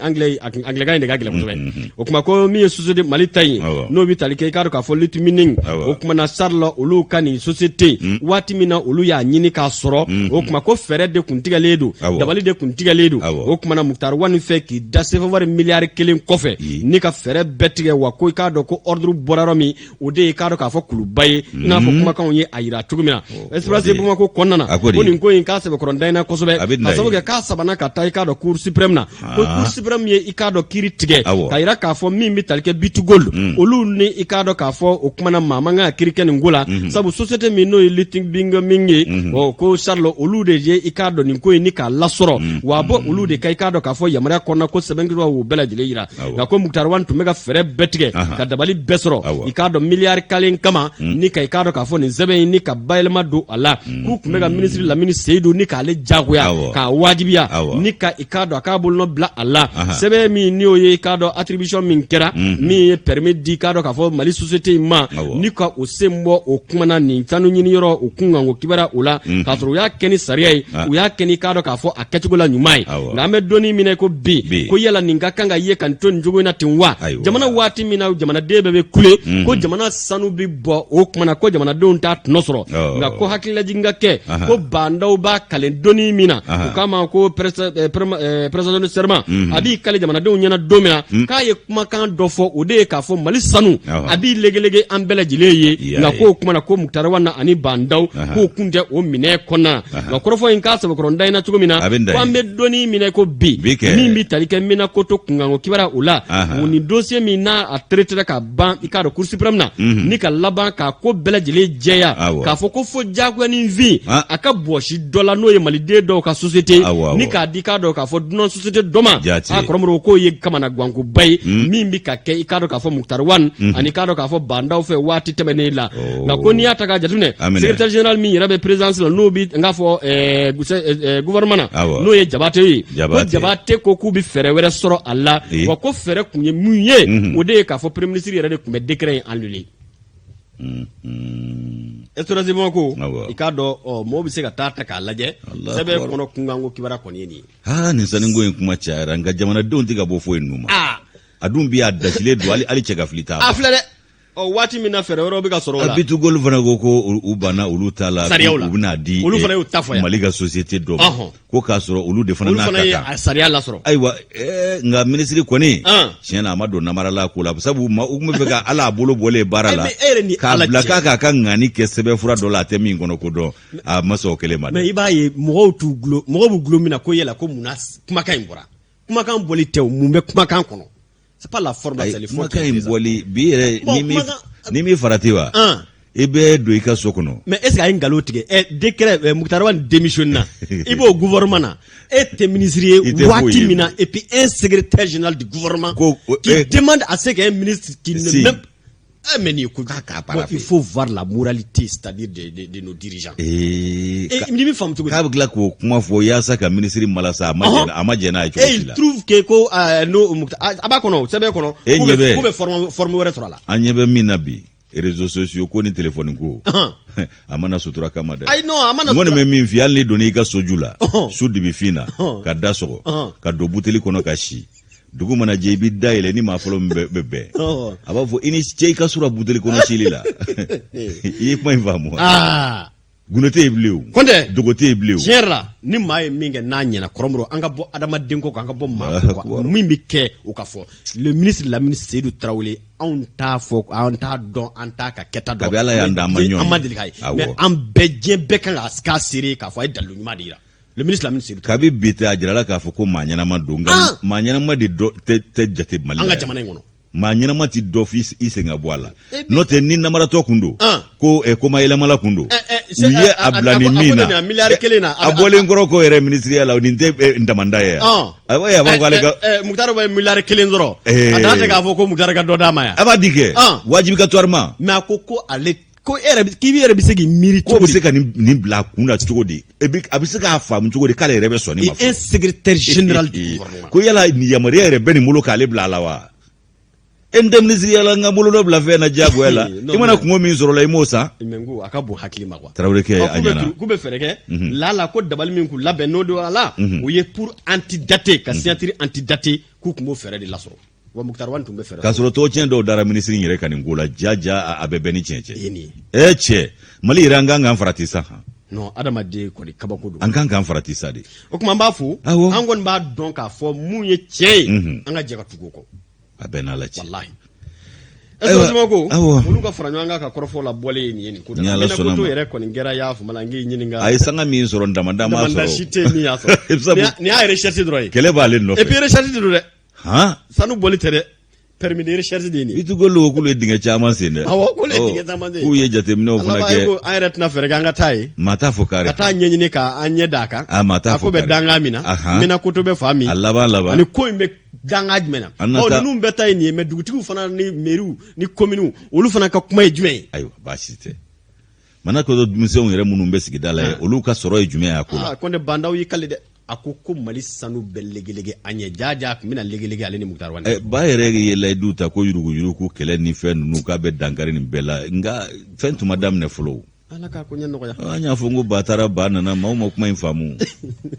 anglais, anglais in de ka gɛlɛn kosɛbɛ. O tuma ko min ye société Mali ta ye, n'o bɛ tali kɛ i k'a dɔn k'a fɔ Lutz Mining, o tuma na Charles, olu ka nin société, waati min na olu y'a ɲini k'a sɔrɔ, o tuma ko fɛɛrɛ de kun tigɛlen don, dabali de kun tigɛlen don. O tuma na Moctar Ouane fɛ k'i da sefa wari miliyari 1 kɔfɛ ni ka fɛɛrɛ bɛɛ tigɛ, wa ko i k'a dɔn ko ordre bɔra yɔrɔ min, o de ye k'a dɔn k'a fɔ kuluba ye, i n'a fɔ kumakanw ye a yira cogo min na Express de Bamako kɔnɔna na. Ko nin ko in k'a sɛbɛkɔrɔ dan na kosɛbɛ, ka sababu kɛ k'a sabanan ka taa i k'a dɔn Cour suprême na, ko Cour suprême ye i k'a dɔn kiiri tigɛ k'a yira k'a fɔ min bɛ tali kɛ B2Gold, olu ni i k'a dɔn k'a fɔ o kumana maa man kan ka kiiri kɛ nin ko la, sabu société min n'o ye Lutz Mining ye, ɔ ko Charles, olu de ye i k'a dɔn nin ko in ni k'a lasɔrɔ, wa a bɔ olu de ka i k'a dɔn k'a fɔ yamaruya kɔnɔna, ko sɛbɛnkura y'o bɛɛ lajɛlen yira. Nka ko Moctar Ouane tun bɛ ka fɛɛrɛ bɛɛ tigɛ ka dabali bɛɛ sɔrɔ i k'a dɔn miliyari 1 kama ni ka i k'a dɔn k'a fɔ nin sɛbɛn in ni ka bayɛlɛma don a la, k'u tun bɛ ka minisiri Lamini Seyidu ni k'ale jagoya k'a wajibiya ni ka i k'a dɔn a k'a bolonɔ bila a la, sɛbɛn min n'o ye i k'a dɔn attribution min kɛra, min ye permis di i k'a dɔn k'a fɔ Mali société in ma ni ka o sen bɔ o kumana nin sanu ɲini yɔrɔ o kunkan ko kibaruya o la, k'a sɔrɔ u y'a kɛ ni sariya ye, u y'a kɛ ni k'a dɔn k'a fɔ a kɛcogo la ɲuman ye. Nka an bɛ donni min na ko bi, ko yala nin ka kan ka ye ka nin to nin cogo in na ten wa? Jamana waati min na jamanaden bɛɛ bɛ kule ko jamana sanu bɛ bɔ, o kumana ko jamanadenw t'a tɔnɔ sɔrɔ. Nka ko hakililajigin ka kɛ ko Bah N'Daw b'a kalen donni min na, u k'a ma ko prestation de serment, a b'i kale jamanadenw ɲɛna don min na, k'a ye kumakan dɔ fɔ, o de ye k'a fɔ Mali sanu a b'i legelege an bɛɛ lajɛlen ye. Nka k'o kumana ko Moctar Ouane ani Bah N'Daw k'o kun tɛ o minɛ kɔnɔna. Nka kɔrɔfɔ in k'a sɛbɛkɔrɔ da in na cogo min na, ko an bɛ donni min na ko bi, min bɛ tali kɛ Menankoto kunkanko kibaruya o la, o ni dossier min n'a a traité ka ban i k'a dɔn Cour suprême na, ni ka laban k'a ko bɛɛ lajɛlen jɛya k'a fɔ ko fo diyagoyaninfin a ka bɔsi dɔ la, n'o ye maliden dɔw ka société, ni k'a di k'a dɔn k'a fɔ dunan société dɔ ma, a kɔrɔmɔrɔ, k'o ye kamanagankoba ye min bɛ ka kɛ i k'a dɔn k'a fɔ Moctar Ouane ani k'a dɔn k'a fɔ Bah N'Daw fɛ waati tɛmɛnen la. Nka ko n'i y'a ta k'a jateminɛ, secrétaire général min yɛrɛ bɛ présidence la, n'o bɛ n k'a fɔ gouvernement na, n'o ye Jabate ye, ko Jabate ko k'u bɛ fɛɛrɛ wɛrɛ sɔrɔ a la, wa ko fɛɛrɛ kun ye mun ye? O de ye k'a fɔ premier ministre yɛrɛ de tun bɛ décret in annulé. Express ko i k'a dɔn mɔgɔw bɛ se ka taa ta k'a lajɛ sɛbɛn kɔnɔ, kunkanko kibaruya kɔni ye nin ye. Aa, nin sanuko in kuma cayara, nka jamanadenw tɛ ka bɔ foyi ninnu ma. A dun bi a dasilen don, hali cɛ ka fili t'a. A filɛ dɛ, ɔ waati min na fɛɛrɛ wɛrɛw bɛ ka sɔrɔ o la. B2Gold fana ko ko u banna olu ta la. Sariyaw la. U bɛna di olu fana y'u ta fɔ yan. Mali ka société dɔ ma, ko k'a sɔrɔ olu de fana n'a ka kan. Olu fana ye sariya lasɔrɔ. Ayiwa, nka minisiri kɔni, tiɲɛ na, a ma don namarala ko la, sabu ma u tun bɛ fɛ ka ala a bolo bɔlen baara la k'a bila k'a k'a ka ŋani kɛ sɛbɛnfura dɔ la, a tɛ min kɔnɔ ko dɔn, a ma sɔn o kelen ma dɛ. Mais i b'a ye mɔgɔw t'u gulo, mɔgɔw b'u gulo min na ko yala ko munna kumakan in bɔra. Kumakan bɔli tɛ o, mun bɛ kumakan kɔnɔ? C'est pas la forme, c'est le fond. Kumakan in bɔli bi yɛrɛ, ni min farati wa, i bɛ don i ka so kɔnɔ. Mais est ce que a ye nkalon tigɛ? Ɛ, décret, Moctar Ouane démissionne na, i b'o gouvernement na, e tɛ ministre ye waati min na, et puis un secrétaire général du gouvernement ko, qui demande à ce qu'un ministre qui ne même eh, mais nin ye ko bon, il faut voir la moralité, c'est-à-dire de nos dirigeants. Ee, ni min faamu cogo di? K'a bɛ tila k'o kuma fɔ yaasa ka minisiri malasa, a ma jɛn, a ma jɛn n'a ye cogo si la. Et il trouve que ko n'o a b'a kɔnɔ sɛbɛn kɔnɔ. E ɲɛ bɛ k'u bɛ forme wɛrɛ sɔrɔ a la. An ɲɛ bɛ min na bi, réseaux sociaux ko ni téléphone ko, a mana sutura kama dɛ. Ayi non, a mana. N kɔni bɛ min f'i ye, hali ni donna i ka soju la su dibifin na, ka da sɔgɔ ka don buteli kɔnɔ ka si, dugu mana jɛ, i b'i da yɛlɛ ni maa fɔlɔ min bɛ bɛn, a b'a fɔ i ni cɛ i ka sura buteli kɔnɔ sili la. I ye kuma in faamu wa? Gundo tɛ yen bilen o. Kɔntɛ. Dogo tɛ yen bilen o. Tiɲɛ yɛrɛ la, ni maa ye min kɛ n'a ɲɛna, kɔrɔmɔrɔ, an ka bɔ adamaden ko kan, an ka bɔ maa ko kan, min bɛ kɛ o ka fɔ. Le ministre Lamine Seydou Traoré, anw t'a fɔ, an t'a dɔn, an t'a ka kɛta dɔn. Kabi Ala y'an da, an ma ɲɔgɔn ye. An ma deli k'a ye, mais an bɛɛ, diɲɛ bɛɛ kan ka k'a seere k'a fɔ a ye dalilu ɲuman de yira, le ministre Lamine Seydou. Kabi bi tɛ, a jirala k'a fɔ ko maa ɲɛnama don, nka maa ɲɛnama de dɔ tɛ jate Mali la. An ka jamana in kɔnɔ. Maa ɲɛnama ti dɔ f'i sen ka bɔ a la, n'o tɛ ni namaratɔ kun don, ko koma yɛlɛmala kun don, u ye a bila nin min na miliyari kelen na. A bɔlen kɔrɔ ko yɛrɛ minisiriya la, nin tɛ damanda ye. Ayiwa, a b'a fɔ k'ale ka Mukutari bɛ miliyari kelen sɔrɔ, a dan tɛ k'a fɔ ko Mukutari ka dɔ d'a ma yan. A b'a di kɛ wajibikatɔrima. Mais a ko ko ale ko e yɛrɛ k'i yɛrɛ bɛ se k'i miiri cogo di, ko bɛ se ka nin bila a kun na cogo di, a bɛ se k'a faamu cogo di k'ale yɛrɛ bɛ sɔn nin ma? Un secrétaire général du gouvernement. Ko yala nin yamaruya yɛrɛ bɛ nin bolo k'ale bila a la wa? E n tɛ minisiriya la, n ka bolo dɔ bila fɛn na diyagoya la, i mana kungo min sɔrɔ la, i m'o san. Mais n ko a ka bon hakili ma quoi. Tarawele kɛ a ɲɛna. K'u bɛ fɛɛrɛ kɛ lala ko dabali min k'u labɛn n'o don a la, o ye pour antidater ka signature antidater, k'u tun b'o fɛɛrɛ de lasɔrɔ. Wa Mukutari Wani tun bɛ fɛɛrɛ k'a sɔrɔ tɔgɔcɛn dɔw dara minisiri yɛrɛ ka nin ko la, ja ja, a bɛ bɛn ni tiɲɛ cɛ. Ɛ cɛ, Mali yɛrɛ, an kan k'an farati sa. Non, adamaden kɔni, kabako don. An kan k'an farati sa de. O tuma an b'a fo. An kɔni b'a dɔn k'a fɔ mun ye tiɲɛ ye, an ka jɛ ka tugu o kɔ. A bɛɛ n'Ala cɛ. Walahi. Ɛseke ko olu ka fara ɲɔgɔn kan ka kɔrɔfɔ la bɔlen ye nin ye nin ko da. Ni Ala sɔnna ma. Yɛrɛ kɔni kɛra y'a faamu la, n k'i ɲininka. A ye sanga min sɔrɔ, damanda m'a sɔrɔ. Damanda si tɛ min y'a sɔrɔ. Nin y'a recherche dɔrɔn ye. Kɛlɛ b'ale nɔfɛ. Et puis recherche de don dɛ. Han. Sanu bɔli tɛ dɛ. Permis de recherche de ye nin ye. B2Gold ko k'olu ye dingɛ caman sen dɛ. Awɔ, k'olu ye dingɛ caman sen. K'u ye jateminɛw fana kɛ. An yɛrɛ tɛna fɛɛrɛ kɛ an ka taa yen. Maa t'a fɔ kari. Ka taa ɲɛɲini k'an ɲɛ d'a kan. A maa t'a fɔ kari. A ko bɛ dankan min na. Mena koto bɛ fan min. A laban laban. Ani ko in bɛ dankan jumɛn na. An na taa. Ɔ, ninnu bɛɛ ta ye nin ye, mais dugutigiw fana ni meriw ni kominiw, olu fana ka kuma ye jumɛn ye? Ayiwa, baasi tɛ. Mana ko denmisɛnw yɛrɛ minnu bɛ sigida la ye, olu ka sɔrɔ ye jumɛn ye a ko la? Ko ne Bah N'Daw y'i kali dɛ. A ko ko Mali sanu bɛ legelege an ɲɛ, jaja tun bɛna legelege ale ni Mukutari Wani. Ba yɛrɛ ye layidu ta ko yuruguyurugu kɛlɛ ni fɛn ninnu, k'a bɛ dankari nin bɛɛ la, nka fɛn tun ma daminɛ fɔlɔ. Ala k'a ko ɲɛ nɔgɔya. An y'a fɔ n ko ba taara ba nana, maaw ma kuma in faamu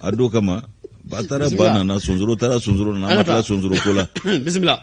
a don kama. Ba taara ba nana, sonsoro taara sonsoro nana, an ma tila sonsoro ko la. Bisimila.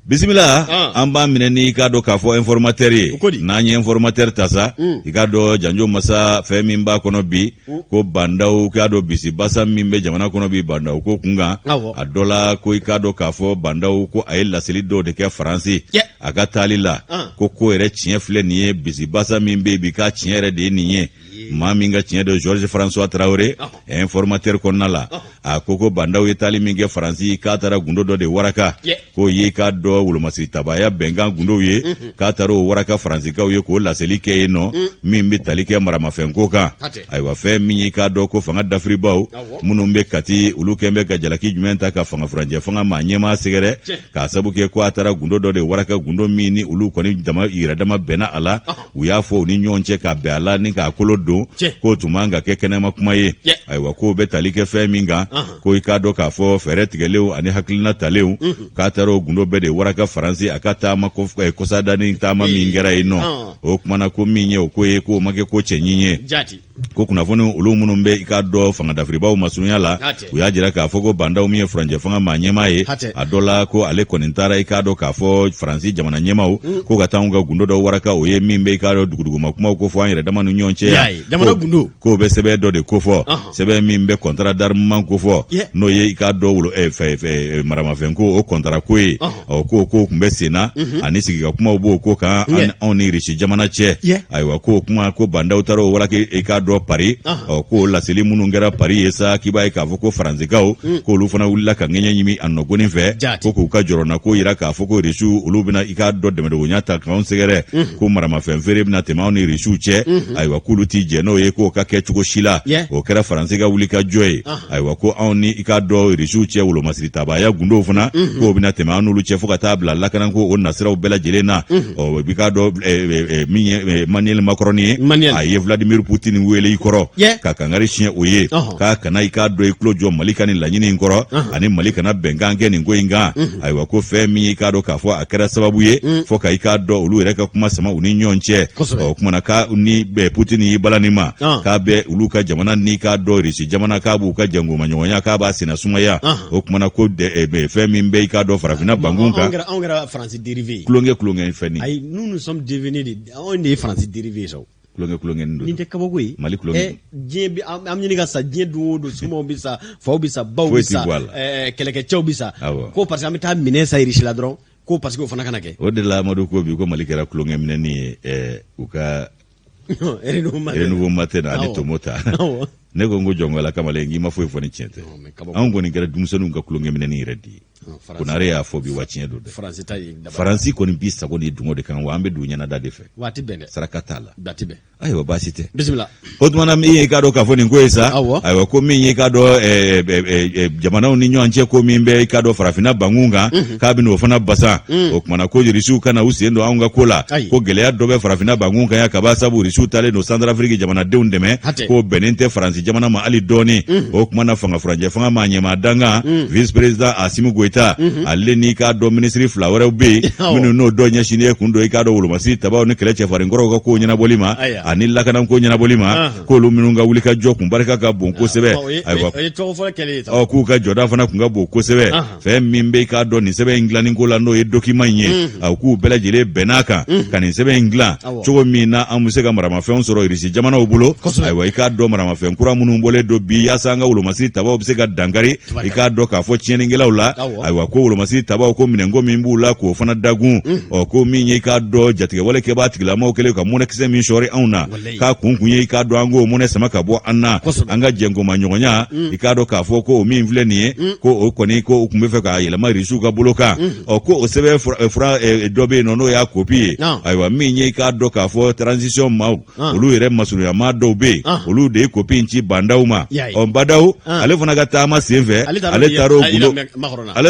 Bisimila. An b'a minɛ ni i k'a dɔn k'a fɔ informateur ye. N'an ye informateur ta sa, i k'a dɔn janjo masa fɛn min b'a kɔnɔ bi, ko Bah N'Daw, k'a dɔn bisibasa min bɛ jamana kɔnɔ bi Bah N'Daw ko kunkan, a dɔ la ko i k'a dɔn k'a fɔ Bah N'Daw ko a ye laseli dɔw de kɛ Faransi a ka taali la, ko ko yɛrɛ tiɲɛ filɛ nin ye, bisibasa min bɛ yen bi, k'a tiɲɛ yɛrɛ de ye nin ye. Maa min ka tiɲɛ don, Georges François Traoré, informateur kɔnɔna la, a ko ko Bah N'Daw ye taali min kɛ Faransi, k'a taara gundo dɔ de waraka, k'o ye k'a dɔn wolomasiri tabaya bɛnkan gundow ye, k'a taara o waraka Faransikaw ye k'o laseli kɛ yen nɔ, min bɛ tali kɛ maramafɛnko kan. Ayiwa, fɛn min ye k'a dɔn ko fanga dafiribaw minnu bɛ Kati, olu kɛn bɛ ka jalaki jumɛn ta ka fanga furancɛ fanga maa ɲɛmaa sɛgɛrɛ, k'a sabu kɛ ko a taara gundo dɔ de waraka, gundo min ni olu kɔni dama yɛrɛ dama bɛnna a la, u y'a fɔ u ni ɲɔgɔn cɛ ka bɛn a la ni k'a kolo don, k'o tun man ka kɛ kɛnɛma kuma ye. Ayiwa, k'o bɛ tali kɛ fɛn min kan, ko i k'a dɔn k'a fɔ fɛɛrɛ tigɛlenw ani hakilina talenw, k'a taara o gundo bɛɛ de waraka Faransi a ka taama kɔsadani taama min kɛra yen nɔ. O kumana ko min ye o ko ye, k'o ma kɛ ko cɛɲi ye. Ko kunnafoni olu minnu bɛ i k'a dɔn fanga dafiribaw masurunya la, u y'a jira k'a fɔ ko Bah N'Daw min ye furancɛ fanga maa ɲɛmaa ye, a dɔ la ko ale kɔni taara i k'a dɔn k'a fɔ Faransi jamana ɲɛmaaw ko ka taa anw ka gundo dɔ waraka, o ye min bɛ i k'a dɔn duguduguma kumaw ko fɔ an yɛrɛ dama ni ɲɔgɔn cɛ yan, k'o bɛ sɛbɛn dɔ de kofɔ, sɛbɛn min bɛ contrat d'armement kofɔ, n'o ye i k'a dɔn wolo fɛ maramafɛn ko o contrat ko ye. Ɔ, k'o ko tun bɛ sen na, ani sigika kumaw b'o ko kan anw ni Irisi jamana cɛ. Ayiwa, k'o kuma ko Bah N'Daw taara o waraka i k'a dɔn Paris. Ɔ, k'o laseli minnu kɛra Paris ye sa, k'i b'a ye k'a fɔ ko Faransikaw, k'olu fana wulila ka ŋɛɲɛ ɲimi a nɔgɔnin fɛ, ko k'u ka jɔrɔna ko yira k'a fɔ ko Irisiw olu bɛna i k'a dɔn dɛmɛdogonya ta k'anw sɛgɛrɛ, ko maramafɛn feere bɛna tɛmɛ anw ni Irisiw cɛ. Ayiwa, k'olu ti jɛn n'o ye k'o ka kɛ cogo si la. O kɛra Faransi ka wuli ka jɔ ye. Ayiwa, ko anw ni i k'a dɔn Irisiw cɛ wolomasiri tabaya gundow fana, k'o bɛna tɛmɛ an n'olu cɛ fo ka taa bila lakanako o nasiraw bɛɛ lajɛlen na. Ɔ, i k'a dɔn min ye Emmanuel Macron ye, a ye Vladimir Poutine wele i kɔrɔ ka kangari siɲɛ o ye k'a kana i k'a dɔn i tulo jɔ Mali ka nin laɲini in kɔrɔ, ani Mali kana bɛnkan kɛ nin ko in kan. Ayiwa, ko fɛn min ye i k'a dɔn k'a fɔ a kɛra sababu ye fo ka i k'a dɔn olu yɛrɛ ka kuma sama u ni ɲɔgɔn cɛ. Ɔ, kumana k'a ni Poutine y'i bala nin ma, k'a bɛ olu ka jamana n'i k'a dɔn Irisi jamana, k'a b'u ka jangomaɲɔgɔnya, k'a b'a senna sumaya. O kumana ko fɛn min bɛ i k'a dɔn farafinna bankun kan, anw kɛra Faransi dérivé ye. Tulonkɛ tulonkɛ fɛn nin. Ayi, nous, nous sommes devenus de, anw de ye Faransi dérivé ye sa. Tulonkɛ tulonkɛ don. Nin tɛ kabako ye. Mali tulonkɛ. Diɲɛ bɛ an ɲini ka sa diɲɛ don o don, somaw bɛ sa, faw bɛ sa, baw bɛ sa, kɛlɛkɛcɛw bɛ sa, ko parce que an bɛ taa minɛn san Irisi la dɔrɔn, ko parce que o fana kana kɛ. O de la Amadu ko bi ko Mali kɛra tulonkɛ minɛni ye u ka Renouveau Matin na ani Tomo ta. Ne ko n ko jɔnkala kamalen, k'i ma foyi fɔ ni tiɲɛ tɛ. Anw kɔni kɛra denmisɛnninw ka tulonkɛminɛni yɛrɛ de ye. Konare y'a fɔ bi wa, tiɲɛ don dɛ. Faransi kɔni b'i sago ni dungɔ de kan wa, an bɛ don ɲɛnada de fɛ, saraka t'a la. Ayiwa, baasi tɛ. Bisimila. O tuma na, min ye i k'a dɔn k'a fɔ nin ko ye sa, ayiwa, ko min ye i k'a dɔn jamanaw ni ɲɔgɔn cɛ, ko min bɛ i k'a dɔn farafinna bankun kan, k'a bɛna o fana basan. O tuma na, ko Irisiw kana u sen don anw ka ko la, ko gɛlɛya dɔ bɛ farafinna bankun kan yan kaban, sabu Irisiw taalen don Santarafiriki jamanadenw dɛmɛ, k'o bɛnnen tɛ Faransi jamana ma hali dɔɔni. O tuma na, fanga furancɛ fanga maa ɲɛmaa dankan, vice président Asimi Goyita, ale n'i k'a dɔn minisiri fila wɛrɛw bɛ yen, minnu n'o dɔ ɲɛsinnen kun don i k'a dɔn wolomasiri tabaw ni kɛlɛ cɛfarinkɔrɔw ka kow ɲɛnabɔli ma ani lakanako ɲɛnabɔli ma, k'olu minnu ka wulikajɔ kun barika ka bon kosɛbɛ. Ayiwa, k'u ka jɔda fana kun ka bon kosɛbɛ. Fɛn min bɛ i k'a dɔn nin sɛbɛn in dilanni ko la, n'o ye document in ye, a k'u bɛɛ lajɛlen bɛnn'a kan ka nin sɛbɛn in dilan cogo min na an bɛ se ka maramafɛnw sɔrɔ Irisi jamanaw bolo. Ayiwa, i k'a dɔn maramafɛn kura minnu bɔlen don bi yaasa an ka wolomasiri tabaw bɛ se ka dankari i k'a dɔn k'a fɔ tiɲɛnikɛlaw la. Ayiwa, ko wolomasiri tabaw, ko minɛnko min b'u la, k'o fana dagun. Ɔ, ko min ye i k'a dɔn jatigɛwale kɛbaa tigilamaw kɛlen ka mɔnɛkisɛ min sɔɔri anw na, k'a kun kun ye i k'a dɔn an k'o mɔnɛ sama ka bɔ an na, an ka jɛnkomaɲɔgɔnya. I k'a dɔn k'a fɔ ko o min filɛ nin ye, ko o kɔni, ko o tun bɛ fɛ k'a yɛlɛma Irisiw ka bolo kan. Ɔ, ko o sɛbɛn fura dɔ bɛ yen nɔ, n'o y'a kopi ye. Ayiwa, min ye i k'a dɔn k'a fɔ transition maaw, olu yɛrɛ masurunyamaa dɔw bɛ yen, olu de ye kopi in ci Bah N'Daw ma. Ɔ, Bah N'Daw, ale fana ka taama sen fɛ, ale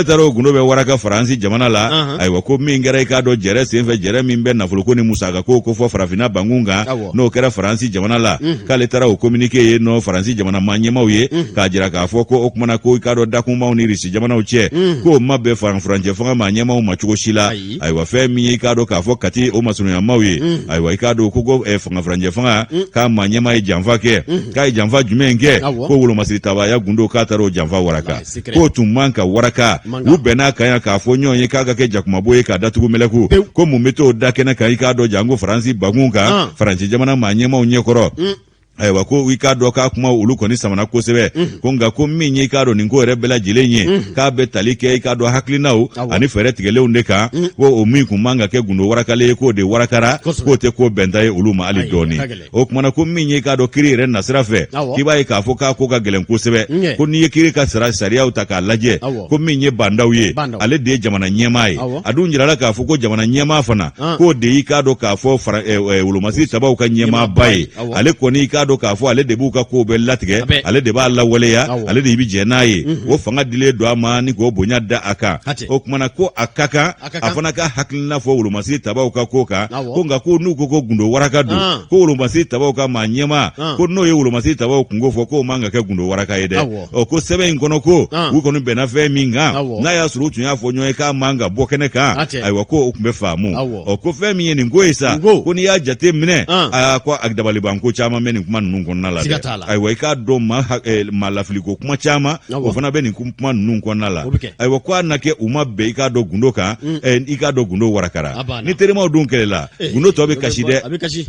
taara o gundo bɛ waraka Faransi jamana la. Ayiwa, ko min kɛra i k'a dɔn jɛrɛ sen fɛ, jɛrɛ min bɛ nafoloko ni musakako ko fɔ farafinna bankun kan, n'o kɛra Faransi jamana la, k'ale taara o communiqué ye nɔ Faransi jamana maa ɲɛmaaw ye, k'a jira k'a fɔ ko o kumana ko i k'a dɔn dakunbaw ni Irisi jamanaw cɛ, k'o ma bɛn furancɛ fanga maa ɲɛmaaw ma cogo si la. Ayiwa, fɛn min ye i k'a dɔn k'a fɔ Kati o masurunyamaw ye, ayiwa, i k'a dɔn ko fanga furancɛ fanga k'a maa ɲɛmaa ye janfa kɛ. K'a ye janfa jumɛn kɛ? Ko wolomasiri tabaya gundo, k'a taara o janfa waraka, k'o tun man ka waraka. U bɛnn'a kan yan k'a fɔ ɲɔgɔn ye k'a ka kɛ jakumabo ye k'a datugu mɛlɛku, ko mun bɛ t'o da kɛnɛ kan i k'a dɔn janko Faransi bankun kan, Faransi jamana maa ɲɛmaaw ɲɛkɔrɔ. Ayiwa, ko i k'a dɔn k'a kuma olu kɔni samana kosɛbɛ, ko nka ko min ye i k'a dɔn nin ko yɛrɛ bɛɛ lajɛlen ye, k'a bɛ tali kɛ i k'a dɔn hakilinaw ani fɛɛrɛ tigɛlenw de kan, ko o min kun man ka kɛ gundo warakalen ye, k'o de warakara, k'o tɛ ko bɛnta ye olu ma hali dɔɔni. O kumana ko min ye i k'a dɔn kiri yɛrɛ nasira fɛ, k'i b'a ye k'a fɔ k'a ko ka gɛlɛn kosɛbɛ, ko n'i ye kiri ka sariyaw ta k'a lajɛ, ko min ye Bah N'Daw ye, ale de ye jamana ɲɛmaa ye. A dun jirala k'a fɔ ko jamana ɲɛmaa fana, k'o de y'i k'a dɔn k'a fɔ wolomasiri tabaw ka ɲɛmaaba ye. Ale kɔni, i k'a dɔn k'a fɔ ale de b'u ka kow bɛɛ latigɛ, ale de b'a lawaleya, ale de bɛ jɛn n'a ye. O fanga dilen don a ma ni k'o bonya da a kan. O kumana ko a ka kan a fana ka hakilina fɔ wolomasiri tabaw ka ko kan, ko nka ko n'u ko ko gundo waraka don, ko wolomasiri tabaw ka maa ɲɛmaa, ko n'o ye wolomasiri tabaw kunko fɔ, k'o man ka kɛ gundo waraka ye dɛ. Ɔ, ko sɛbɛn in kɔnɔ, ko u kɔni bɛnna fɛn min kan, n'a y'a sɔrɔ u tun y'a fɔ ɲɔgɔn ye k'a man ka bɔ kɛnɛ kan, ayiwa, ko o tun bɛ faamu. Ɔ, ko fɛn min ye nin ko ye sa, ko n'i y'a jate minɛ, aa, ko a dabalibanko caman bɛ nin kuma ninnu kɔnɔna la dɛ. Ayiwa, i k'a dɔn maa lafiliko kuma caman, o fana bɛ nin kuma ninnu kɔnɔna la. Ayiwa, ko a na kɛ u ma bɛn i k'a dɔn gundo kan, i k'a dɔn gundo warakara. Ni terimaw dun kɛlɛla, gundo tɔ bɛ kasi dɛ.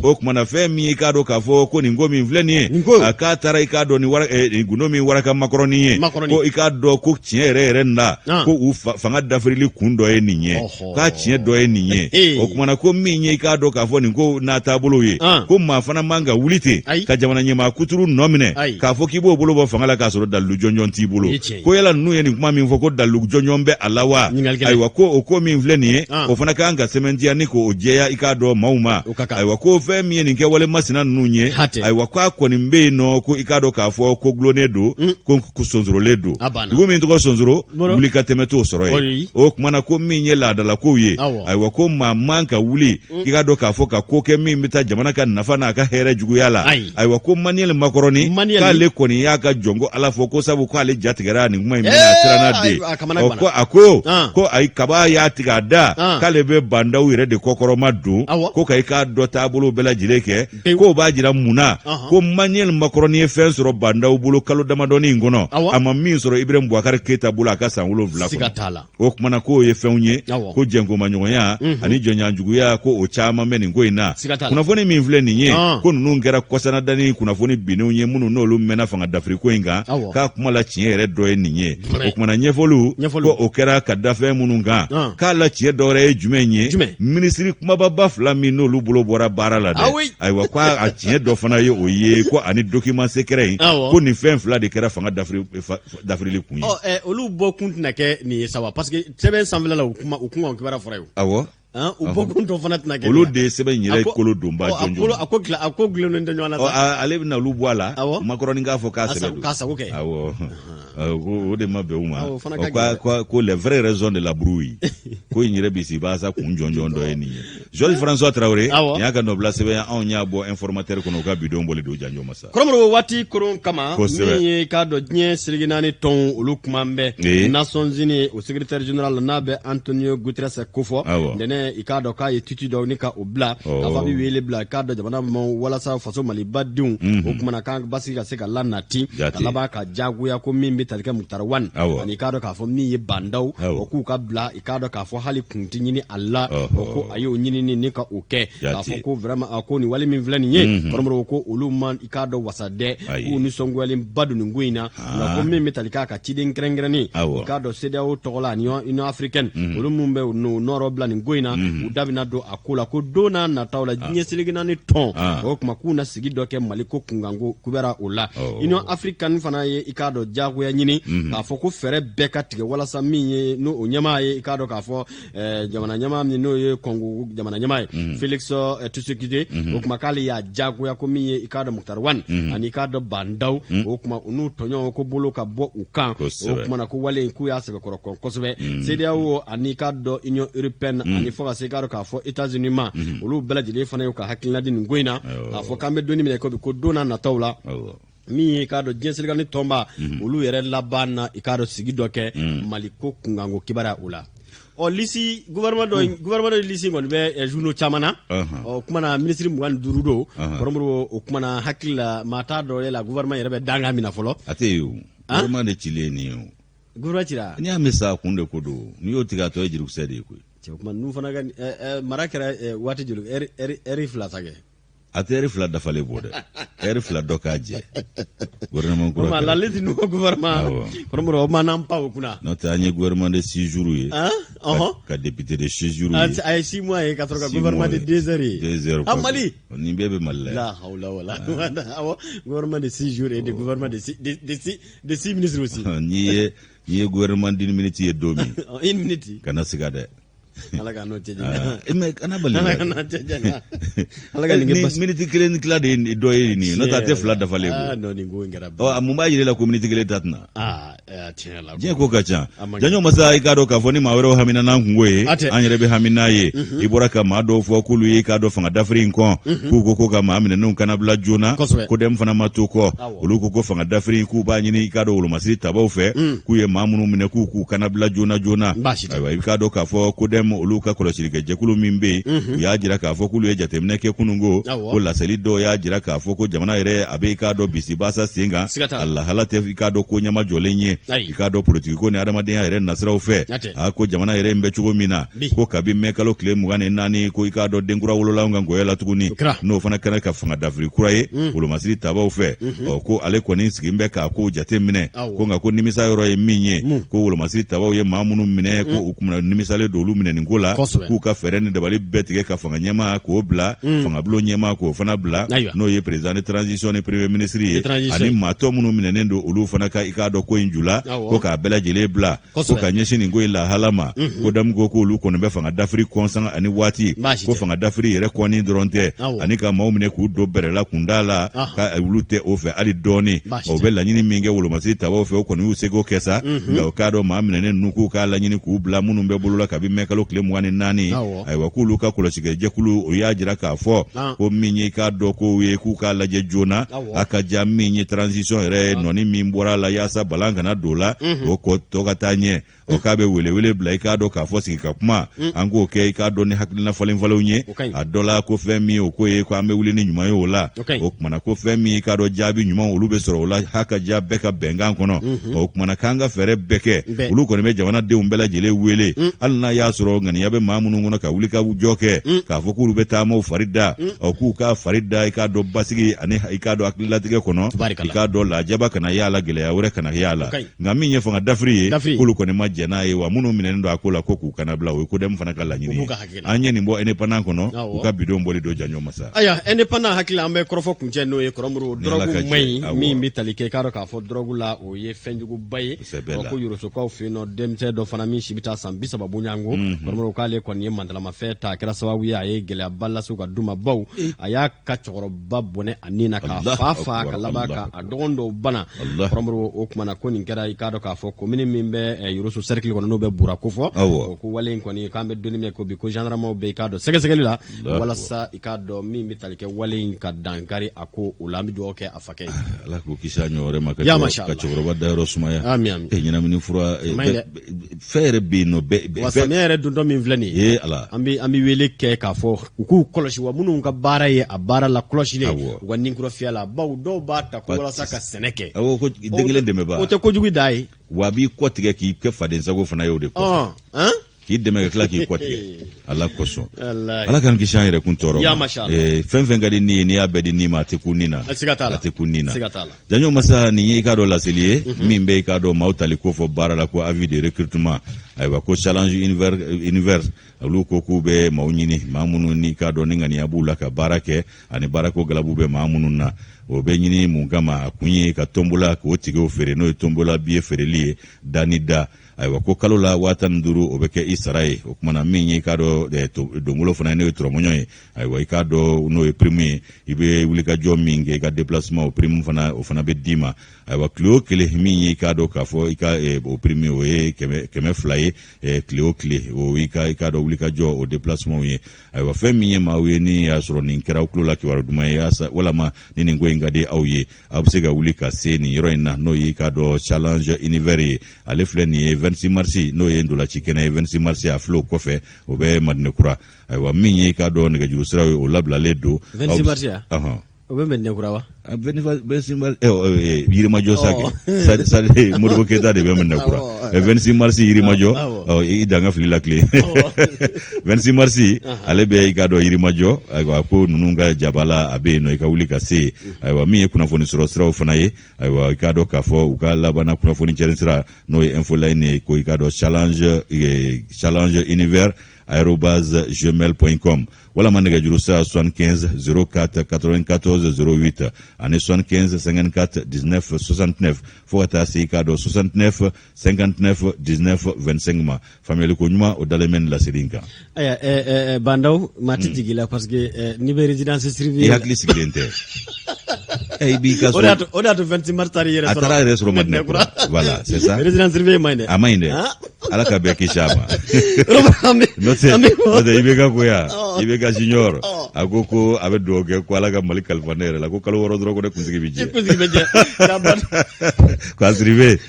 O tuma na, fɛn min ye i k'a dɔn k'a fɔ ko nin ko min filɛ nin ye, a k'a taara i k'a dɔn nin gundo min waraka makɔrɔni ye, ko i k'a dɔn ko tiɲɛ yɛrɛ yɛrɛ na, ko u fanga dafirili kun dɔ ye nin ye, k'a tiɲɛ dɔ ye nin ye. O kumana ko min ye i k'a dɔn k'a fɔ nin ko n'a taabolo ye, ko maa fana man ka wuli ten ka jamana ɲɛmaa kuturu nɔ minɛ k'a fɔ k'i b'o bolo bɔ fanga la k'a sɔrɔ dalilu jɔnjɔn t'i bolo. Ko yala ninnu ye nin kuma min fɔ, ko dalilu jɔnjɔn bɛ a la wa? Ayiwa, ko o ko min filɛ nin ye, o fana ka kan ka sɛmɛntiya ni k'o jɛya i k'a dɔn maaw ma. Ayiwa, ko fɛn min ye nin kɛwale masina ninnu ye, ayiwa, k'a kɔni bɛ yen nɔ, ko i k'a dɔn k'a fɔ ko gulonnen don, ko sonsorolen don. Dugu min tɔgɔ Sonsoro, wuli ka tɛmɛ t'o sɔrɔ yen. O kumana ko min ye laadalakow ye, ayiwa, ko maa man ka wuli i k'a dɔn k'a fɔ ka ko kɛ min bɛ taa jamana ka nafa n'a ka hɛrɛ juguya la. Ayiwa, ko Manuel Makɔrɔni, k'ale kɔni y'a ka jɔnko Ala fɔ, ko sabu k'ale jatigɛra nin kuma in min na, a siranna de. Ɔ, ko a ko ko ayi, kaba y'a tigɛ a da, k'ale bɛ Bah N'Daw yɛrɛ de kɔkɔrɔma don, ko ka i k'a dɔn taabolo bɛɛ lajɛlen kɛ, k'o b'a jira mun na ko Manuel Makɔrɔni ye fɛn sɔrɔ Bah N'Daw bolo kalo damadɔni in kɔnɔ, a ma min sɔrɔ Ibrahim Boubacar Keita bolo a ka san 7 kɔnɔ. O kumana k'o ye fɛnw ye ko jɛnkomaɲɔgɔnya ani jɔnɲajuguya, ko o caman bɛ nin ko in na. Kunnafoni min filɛ nin ye, ko ninnu kɛra kɔsana. da ni kunnafoni binnenw ye minnu n'olu mɛnna fanga dafiriko in kan, k'a kuma la tiɲɛ yɛrɛ dɔ ye nin ye. O kumana ɲɛfɔliw ko o kɛra ka da fɛn minnu kan, k'a la tiɲɛ dɔ wɛrɛ ye jumɛn ye? Minisiri kumababa fila min n'olu bolo bɔra baara la dɛ, ayiwa, ko a tiɲɛ dɔ fana ye o ye, ko ani document secret in, ko nin fɛn fila de kɛra fanga dafirili kun ye. Olu bɔ kun tɛna kɛ nin ye sa wa? Parce que sɛbɛn sanfɛla la, u kuma u kun kibaruya fɔra ye. Awɔ. U bɔkun tɔ fana tɛna kɛ. Olu de ye sɛbɛn in yɛrɛ kolo donba jɔnjɔn. A ko a ko dulonnen tɛ ɲɔgɔn na sa. Ale bɛna olu bɔ a la. Makɔrɔni k'a fɔ k'a sɛbɛn don. K'a sago kɛ. Awɔ, o de ma bɛn u ma. Ko les vraies raisons de la brouille, ko in yɛrɛ bisibaasa kun jɔnjɔn dɔ ye nin ye. Georges François Traoré, nin y'a ka nɔbila sɛbɛn, anw y'a bɔ Informateur kɔnɔ, u ka bidon bɔli don janjo ma sa. Kɔrɔmɔrɔ, waati koron kama, min ye k'a dɔn diɲɛ seleke naani tɔnw, olu kuma bɛ Nations Unies, o secrétaire général n'a bɛ Antonio Guterres kofɔ ntɛnɛn, i k'a dɔn k'a ye tweet dɔ ni ka o bila k'a fɔ a bɛ wele bila i k'a dɔn jamana ma walasa faso Maliba denw, o kumana k'an basigi ka se ka lanati ka laban ka jagoya ko min bɛ tali kɛ Moctar Ouane ani i k'a dɔn k'a fɔ min ye Bah N'Daw, o k'u ka bila, i k'a dɔn k'a fɔ hali kun tɛ ɲini a la, o ko a y'o ɲinini ni ka o kɛ k'a fɔ ko vraiment a ko nin wale min filɛ nin ye, kɔrɔmɔrɔ, ko olu ma i k'a dɔn wasa dɛ, k'u nisɔngoyalenba don nin ko in na. Nka ko min bɛ tali k'a ka ciden kɛrɛnkɛrɛnnen, i k'a dɔn CEDEAO tɔgɔ la ani Union africaine, olu minnu bɛ n'u nɔrɔ bila nin ko in na, u da bɛna don a ko la ko don n'a nataw la diɲɛ seleke naani tɔn, o tuma k'u na sigi dɔ kɛ Mali ko kunkanko kubɛra o la. Union africaine fana ye i k'a dɔn jagoya ɲini k'a fɔ ko fɛɛrɛ bɛɛ ka tigɛ walasa min ye n'o o ɲɛmaa ye, i k'a dɔn k'a fɔ jamana ɲɛmaa min n'o ye Kɔngo jamana ɲɛmaa ye, Félix Tshisekedi, o tuma k'ale y'a jagoya ko min ye i k'a dɔn Moctar Ouane ani i k'a dɔn Bah N'Daw, o tuma u n'u tɔɲɔgɔnw ko bolo ka bɔ u kan. O tuma na ko wale in k'u y'a sɛbɛkɔrɔ kɔn kosɛbɛ. CEDEAO ani i k'a dɔn Union européenne ani fo ka se i k'a dɔn k'a fɔ États-Unis ma, olu bɛɛ lajɛlen fana y'u ka hakilina di nin ko in na k'a fɔ k'an bɛ don min na i ko bi, ko don n'a nataw la, min ye i k'a dɔn diɲɛ seleke naani tɔnba, olu yɛrɛ laban na i k'a dɔn sigi dɔ kɛ Mali ko kunkanko kibaruya o la. Ɔ, liste gouvernement dɔ, gouvernement dɔ liste kɔni bɛ journaux caman na. Ɔ, kuma na ministre 25 don, kɔrɔmɔrɔ, o kuma na hakili la maa t'a dɔn yala gouvernement yɛrɛ bɛ dankan min na fɔlɔ. A tɛ yen o. Gouvernement de cilen nin ye o. Gouvernement cira. N'i y'a mɛn sa, kun de ko don. N'i y'o tigɛ, a tɔ ye jurukisɛ de ye koyi. Cɛ, o kuma ninnu fana ka mara kɛra waati joli? Ɛri 2 sa kɛ. A tɛ ɛri 2 dafalen bɔ dɛ, ɛri 2 dɔ k'a jɛ, gouvernement kura. La liste du nouveau gouvernement, kɔrɔmɔrɔ, o ma n'an pan o kunna. N'o tɛ, an ye gouvernement de 6 jours ye, ka député de 6 jours ye. A ye 6 mois ye ka sɔrɔ ka gouvernement de 2 heures ye. 2 heures. A Mali. Nin bɛɛ bɛ Mali la. La hawla wala. Awɔ, gouvernement de 6 jours et de gouvernement de 6 ministres aussi. N'i ye gouvernement d'une minute ye don min. Une minute. Kana siga dɛ. Ala ka n'o cɛ janya. Mais kana bali. Ala ka n'o cɛ janya. Ala ka nin kɛ basi. Miniti kelen ni tila de ye dɔ ye nin ye, n'o tɛ a tɛ 2 dafalen bɔ. Ah non, nin ko in kɛra. Ɔ, mun b'a jira e la ko miniti kelen ta tɛna? Ah, tiɲɛ la. Diɲɛ ko ka ca. Janjo masa, i k'a dɔn k'a fɔ ni maa wɛrɛw hamina n'an kunko ye, an yɛrɛ bɛ hami n'a ye. I bɔra ka maa dɔw fɔ k'olu ye k'a dɔn fanga dafiri in kɔn, k'u ko ka maa minɛnenw kana bila joona. CODEM fana ma to kɔ. Olu ko ko fanga dafiri in, k'u b'a ɲini i k'a dɔn wolomasiri tabaw fɛ, k'u ye maa minnu minɛ, k'u k'u kana bila joona joona. Ayiwa, i k'a dɔn k'a fɔ CODEM, olu ka kɔlɔsilikɛ jɛkulu min bɛ yen, u y'a jira k'a fɔ k'olu ye jateminɛ kɛ kununko, ko laseli dɔw y'a jira k'a fɔ ko jamana yɛrɛ a bɛ i k'a dɔn bisibasa sen kan, a lahala tɛ i k'a dɔn ko ɲɛmajɔlen ye, i k'a dɔn politikiko ni adamadenya yɛrɛ nasiraw fɛ. A ko jamana yɛrɛ in bɛ cogo min na, ko kabi mɛ kalo tile 24, ko i k'a dɔn denkura wolola anw ka ngɔyɔ la tuguni, n'o fana kɛra ka fanga dafiri kura ye wolomasiri tabaw fɛ. Ɔ, ko ale kɔni sigin bɛ k'a ko jate minɛ, ko nka ko nimisa yɔrɔ ye min ye, ko wolomasiri tabaw ye maa minnu minɛ, ko u kumana nimisalen don olu minɛni ko la, k'u ka fɛɛrɛ ni dabali bɛɛ tigɛ ka fanga ɲɛmaa k'o bila, fangabulon ɲɛmaa k'o fana bila, n'o ye président de transition ni premier ministre ye, ani maa tɔ minnu minɛnen don, olu fana ka i k'a dɔn ko in ju la, ko k'a bɛɛ lajɛlen bila, ko ka ɲɛsin nin ko in lahala ma. CODEM ko k'olu kɔni bɛ fanga dafiri kɔn sanga ani waati, ko fanga dafiri yɛrɛ kɔnni dɔrɔn tɛ, ani ka maaw minɛ k'u don bɛrɛ la kunda la, ka olu tɛ o fɛ hali dɔɔni. O bɛ laɲini min kɛ wolomasiri tabaw fɛ, o kɔni y'u seko kɛ sa. Nka o k'a dɔn maa minɛnen ninnu, k'u k'a laɲini k'u bila, minnu bɛ bolo la kabi mɛ kalo tile 24. Ayiwa, k'olu ka kɔlɔsikɛ jɛkulu, o y'a jira k'a fɔ ko min ye k'a dɔn kow ye, k'u k'a lajɛ joona, a ka ja min ye transition yɛrɛ nɔni min bɔra a la, yaasa balan kana don la, o ko tɔ ka taa ɲɛ. O k'a bɛ welewele bila i k'a dɔn k'a fɔ sigi ka kuma, an k'o kɛ i k'a dɔn ni hakilina falen falenw ye a dɔ la, ko fɛn min o ko ye ko an bɛ wuli ni ɲuman ye o la. O kumana ko fɛn min i k'a dɔn jaabi ɲuman, olu bɛ sɔrɔ o la, ha ka ja bɛɛ ka bɛnkan kɔnɔ. O kumana k'an ka fɛɛrɛ bɛɛ kɛ. Olu kɔni bɛ jamanadenw bɛɛ lajɛlen wele, hali n'a y'a sɔrɔ sɔrɔ ŋaniya bɛ maa minnu kɔnɔ ka wuli ka jɔ kɛ k'a fɔ k'olu bɛ taamaw fari da, ɔ k'u ka fari da i k'a dɔn basigi ani i k'a dɔn hakililatigɛ kɔnɔ, i k'a dɔn lajaba kana y'a la, gɛlɛya wɛrɛ kana y'a la. Nka min ye fanga dafiri ye, k'olu kɔni ma jɛn n'a ye, wa minnu minɛnen don a ko la, ko k'u kana bila, o ye CODEM fana ka laɲini ye. An ye nin bɔ Indépendant kɔnɔ, u ka bidon bɔli don, Janjo Masa. Ayiwa, Indépendant hakili, an bɛ kɔrɔfɔ kuncɛ n'o ye, Kɔrɔmuru. Dɔrɔgu man ɲi. Min bɛ tali kɛ, i k'a dɔn k'a fɔ dɔrɔgu la, o ye fɛnjuguba ye. Ko Yorosokaw fɛ yen nɔ, denmisɛn dɔ fana min si bɛ taa san 30 bɔɲɔgɔnko, Kɔrɔmuru, k'ale kɔni ye mantalamafɛn ta, a kɛra sababu ye a ye gɛlɛyaba lase u ka du ma, bawo a y'a ka cɛkɔrɔba bɔnɛ a ni na k'a fa fa, ka laban ka a dɔgɔnin dɔw bana. Kɔrɔmuru, o tuma na ko nin kɛra, i k'a dɔn k'a fɔ komini min bɛ Yoroso cercle kɔnɔ, n'o bɛ Bura kofɔ. O ko wale in kɔni, k'an bɛ don min ko bi, ko gendarmew bɛ, i k'a dɔn, sɛgɛsɛgɛli la walasa i k'a dɔn min bɛ tali kɛ wale in ka dankari a ko o la. An bɛ dugawu kɛ a fakɛ ye. Ala k'o kisi a ɲɔgɔn wɛrɛ ma, ka cɛkɔrɔba dayɔrɔ sumaya. Ɲɛnamini fura fɛn yɛrɛ bɛ yen nɔ bɛɛ. Wa samiya yɛrɛ dontɔ min filɛ nin ye, Ala, an bɛ wele kɛ k'a fɔ u k'u kɔlɔsi, wa minnu ka baara ye a baara la kɔlɔsili, u ka ninkura fiyɛ la, bawo dɔw b'a ta ko walasa ka sɛnɛ kɛ. Awɔ, ko den kelen dɛmɛbaa. O tɛ kojugu da ye. Wa a b'i kɔ tigɛ k'i kɛ faden sago fana ye o de kɔfɛ. K'i dɛmɛ ka tila k'i kɔ tigɛ. Ala kosɔn, Ala k'an kisi an yɛrɛ kun tɔɔrɔ ma. Fɛn fɛn ka di ni ye, n'i y'a bɛɛ di ni ma, a tɛ kun ni na, a tɛ kun ni na. Janjo Masa, nin ye i k'a dɔn laseli ye min bɛ i k'a dɔn maaw tali ko fɔ baara la, ko avis de recrutement. Ayiwa, ko Challenge Univers, olu ko k'u bɛ maaw ɲini, maa minnu n'i k'a dɔn ni ŋaniya b'u la ka baara kɛ ani baarako galabu bɛ maa minnu na. O bɛ ɲini mun kama? A kun ye ka tombola k'o ticketw feere, n'o ye tombola billet feereli ye da ni da. Ayiwa, ko kalo la 15,000, o bɛ kɛ i sara ye. O kumana min ye i k'a dɔn donbolo fana ye, n'o ye tɔrɔmɔɲɔ ye, ayiwa, i k'a dɔn n'o ye prime ye, i bɛ wulikajɔ min kɛ, i ka déplacement, o prime fana, o fana bɛ d'i ma. Ayiwa, tile o tile, min ye i k'a dɔn k'a fɔ i ka o prime, o ye 200 ye tile o tile, o i ka i k'a dɔn wulikajɔ, o déplacement ye. Ayiwa, fɛn min ye maaw ye, ni y'a sɔrɔ nin kɛra aw tulo la kibaru duman ye, walama ni nin ko in ka di aw ye, aw bɛ se ka wuli ka se nin yɔrɔ in na, n'o ye i k'a dɔn Challenge Univers ye. Ale filɛ nin ye 26 mars, n'o ye ntolaci kɛnɛ ye, 26 mars, a filɛ o kɔfɛ, o bɛ Madinɛ Kura. Ayiwa, min ye i k'a dɔn nɛgɛjuru siraw ye, o labilalen don. 26 mars ya? O bɛ Madinɛ Kura wa? 26 mars, Yirimajɔ sa kɛ, stade Modibo Keyita de bɛ Madinɛ Kura. 26 mars Yirimajɔ, i dan ka fili la tile. 26 mars, ale bɛ i k'a dɔn Yirimajɔ. Ayiwa, ko ninnu ka jabala, a bɛ yen nɔ, i ka wuli ka se yen. Ayiwa, min ye kunnafoni sɔrɔ siraw fana ye, ayiwa, i k'a dɔn k'a fɔ u ka labanna kunnafoni cɛrin sira, n'o ye infoline ye, ko i k'a dɔn challenge univers arobase gmail point com, walama nɛgɛjuru sira 75 04 94 08 ani 75 54 19 69, fo ka taa se i k'a dɔn 69 59 19 25 ma. Faamuyali ko ɲuman, o dalen bɛ nin laseli in kan. Ayiwa, Bandaw, maa tɛ jigin la, parce que n'i bɛ résidence surveillée, i hakili sigilen tɛ. I b'i ka so, o de y'a to 26 mars taara i yɛrɛ sɔrɔ, a taara yɛrɛ sɔrɔ Madinɛ Kura. Voilà, c'est ça. Résidence surveillée man ɲi dɛ. A man ɲi dɛ, Ala ka bɛɛ kisi a ma. N'o tɛ IBK ko yan, IBK junior, a ko ko a bɛ dugawu kɛ ko Ala ka Mali kalifa ne yɛrɛ la, ko kalo 6 dɔrɔn, ko ne kunsigi bɛ jɛ. I kunsigi bɛ jɛ. K'a surveiller,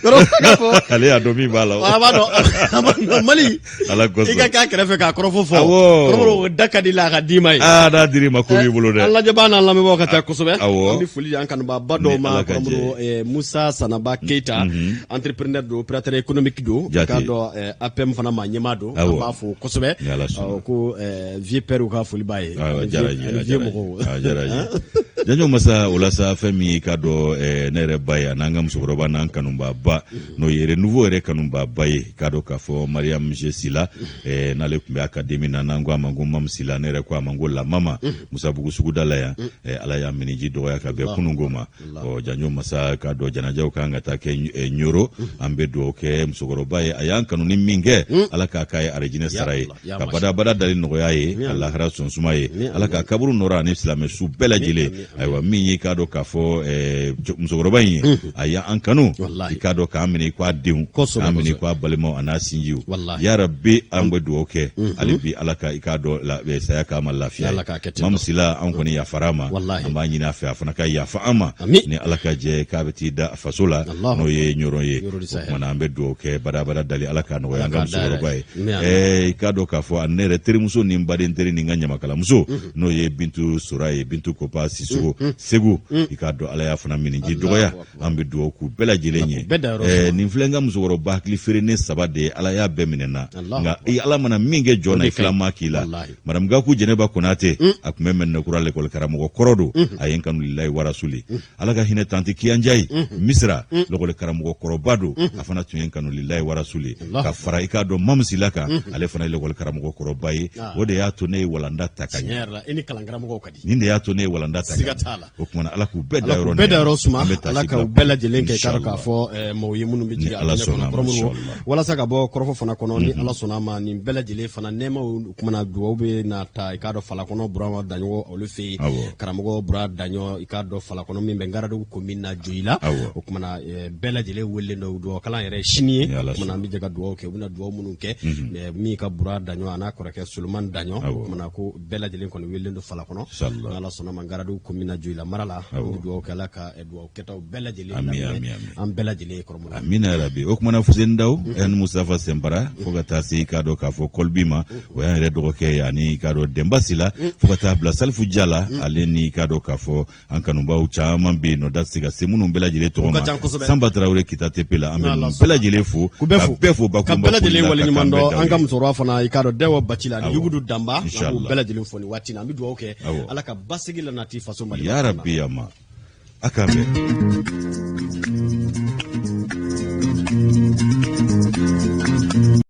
ale y'a dɔn min b'a la. A b'a dɔn Mali. Ala kosɔn. I ka k'a kɛrɛfɛ k'a kɔrɔfɔ fɔ. Awɔ. Kɔrɔfɔ o da ka di la a ka d'i ma ye. Aa, n'a dir'i ma, ko b'i bolo dɛ. An lajɛbaa n'an lamɛnbagaw ka ca kosɛbɛ. Awɔ. An bɛ foli di an kanubaaba dɔw ma, kɔrɔmuru Musa Sanaba Keyita. Entrepreneur don, opérateur économique don. Jate. K'a dɔn APM fana maa ɲɛmaa don. Awɔ. An b'a fo kosɛbɛ. Ni Ala sɔnna. Ko vieux père ka foli b'a ye. Ayiwa, diyara n ye. Ani vieux mɔgɔw. A diyara n ye. Janjo Masa, o la sa, fɛn min i k'a dɔn ne yɛrɛ ba ye, a n'an ka musokɔrɔba n'an kanubaaba, n'o ye Renouveau yɛrɛ kanubaaba ye, k'a dɔn k'a fɔ Mariam G Sila, n'ale tun bɛ académie na, n'an ko a ma ko Mam Sila, ne yɛrɛ ko a ma ko la mama, Musabugu suguda la yan, Ala y'a miniji dɔgɔya ka bɛn kununko ma. Ɔ, Janjo Masa, k'a dɔn janajaw kan ka taa kɛ Ɲoro. An bɛ dugawu kɛ musokɔrɔba ye, a y'an kanu ni min kɛ, Ala k'a k'a ye arijinɛ sara ye, ka badabada dali nɔgɔya ye, ka lahara sɔnsuma ye, Ala ka kaburu nɔrɔ ani silamɛ su bɛɛ lajɛlen. Ayiwa, min ye k'a dɔn k'a fɔ musokɔrɔba in ye, a y'an kanu, i k'a dɔn k'an minɛ i ko a denw, k'an minɛ i ko a balimaw a n'a sinjiw. Yarabi, an bɛ dugawu kɛ hali bi, Ala ka i k'a dɔn saya k'a ma lafiya ye. Mamu Sila, an kɔni yafara a ma, an b'a ɲini a fɛ a fana ka yafa an ma, ni Ala ka jɛ k'a bɛ t'i da a faso la, n'o ye Ɲɔrɔ ye. O tuma na an bɛ dugawu kɛ, badabada dali Ala k'a nɔgɔya an ka musokɔrɔba ye. I k'a dɔn k'a fɔ a ne yɛrɛ terimuso ni n baden teri ni n ka ɲamakalamuso, n'o ye Bintu Sora ye, Bintu Kopa Sisoko. Sogo Segu i k'a dɔn Ala y'a fana minniji dɔgɔya an bɛ dugawu k'u bɛɛ lajɛlen ye nin filɛ n ka musokɔrɔba hakili feerenen saba de ye Ala y'a bɛɛ minɛ n na nka i Ala mana min kɛ jɔn na i filan ma k'i la madame Gaku Jɛnɛba Konate a tun bɛ Mɛdinakura lekɔli karamɔgɔ kɔrɔ don a ye n kanu lilayi warasuli Ala ka hinɛ tanti Kiyanjayi Misira lekɔli karamɔgɔ kɔrɔba don a fana tun ye n kanu lilayi warasuli ka fara i k'a dɔn Mamusila kan ale fana ye lekɔli karamɔgɔ kɔrɔba ye o de y'a to ne ye walanda ta ka ɲɛ nin de y'a to ne ye walanda ta siga t'a la o tuma ala k'u bɛɛ da yɔrɔ bɛɛ da yɔrɔ suma ala ka u bɛɛ lajɛlen kɛ k'a k'a fɔ eh, maaw ye minnu bɛ jigin ala sɔnna ma walasa ka bɔ kɔrɔfɔ fana kɔnɔ ni mhm. ala sɔnna a ma nin bɛɛ lajɛlen fana nɛɛmaw kumana dugawu bɛ na ta i k'a dɔn falakɔnɔ burama daɲɔgɔ olu fɛ yen karamɔgɔ bura daɲɔ i k'a dɔn falakɔnɔ min bɛ ngaradugu komin na joyila o kumana eh, bɛɛ lajɛlen welelen don dugawu kalan yɛrɛ sini ye o kumana an bɛ jɛ ka dugawu kɛ u bɛna dugawu minnu kɛ mhm. eh, min ka bura daɲɔ a n'a kɔrɔkɛ Solomani daɲɔ o kumana ko bɛɛ lajɛlen kɔni welelen don Falakɔnɔ n'Ala sɔnna ma Garadugu commune na Joyila mara la an bɛ dugawu kɛ Ala ka dugawu kɛtaw bɛɛ lajɛlen lamɛn an bɛɛ lajɛlen ye kɔrɔmɔgɔ amina yarabi o kumana Fuseni Daw ani Mustafa Sɛnpara fo ka taa se i k'a dɔn k'a fɔ Kɔlibi ma o y'an yɛrɛ dɔgɔkɛ ye ani i k'a dɔn Dɛnba Sila fo ka taa bila Salifu Jala ale ni i k'a dɔn k'a fɔ an kanubaw caman bɛ yen nɔ da tɛ se ka se minnu bɛɛ lajɛlen tɔgɔ ma Sanba Tarawele Kita TP la an bɛ ninnu bɛɛ lajɛlen fo k'u bɛɛ fo ka bɛɛ lajɛlen waleɲuman dɔn an ka musokɔrɔba fana i k'a dɔn Dɛwɔ Bacila ani Yugudu Danba an b'u bɛɛ lajɛlen fo nin waati in na an bɛ dugawu kɛ Ala ka basigi lanati faso Mali yarabi ama a k'an bɛn.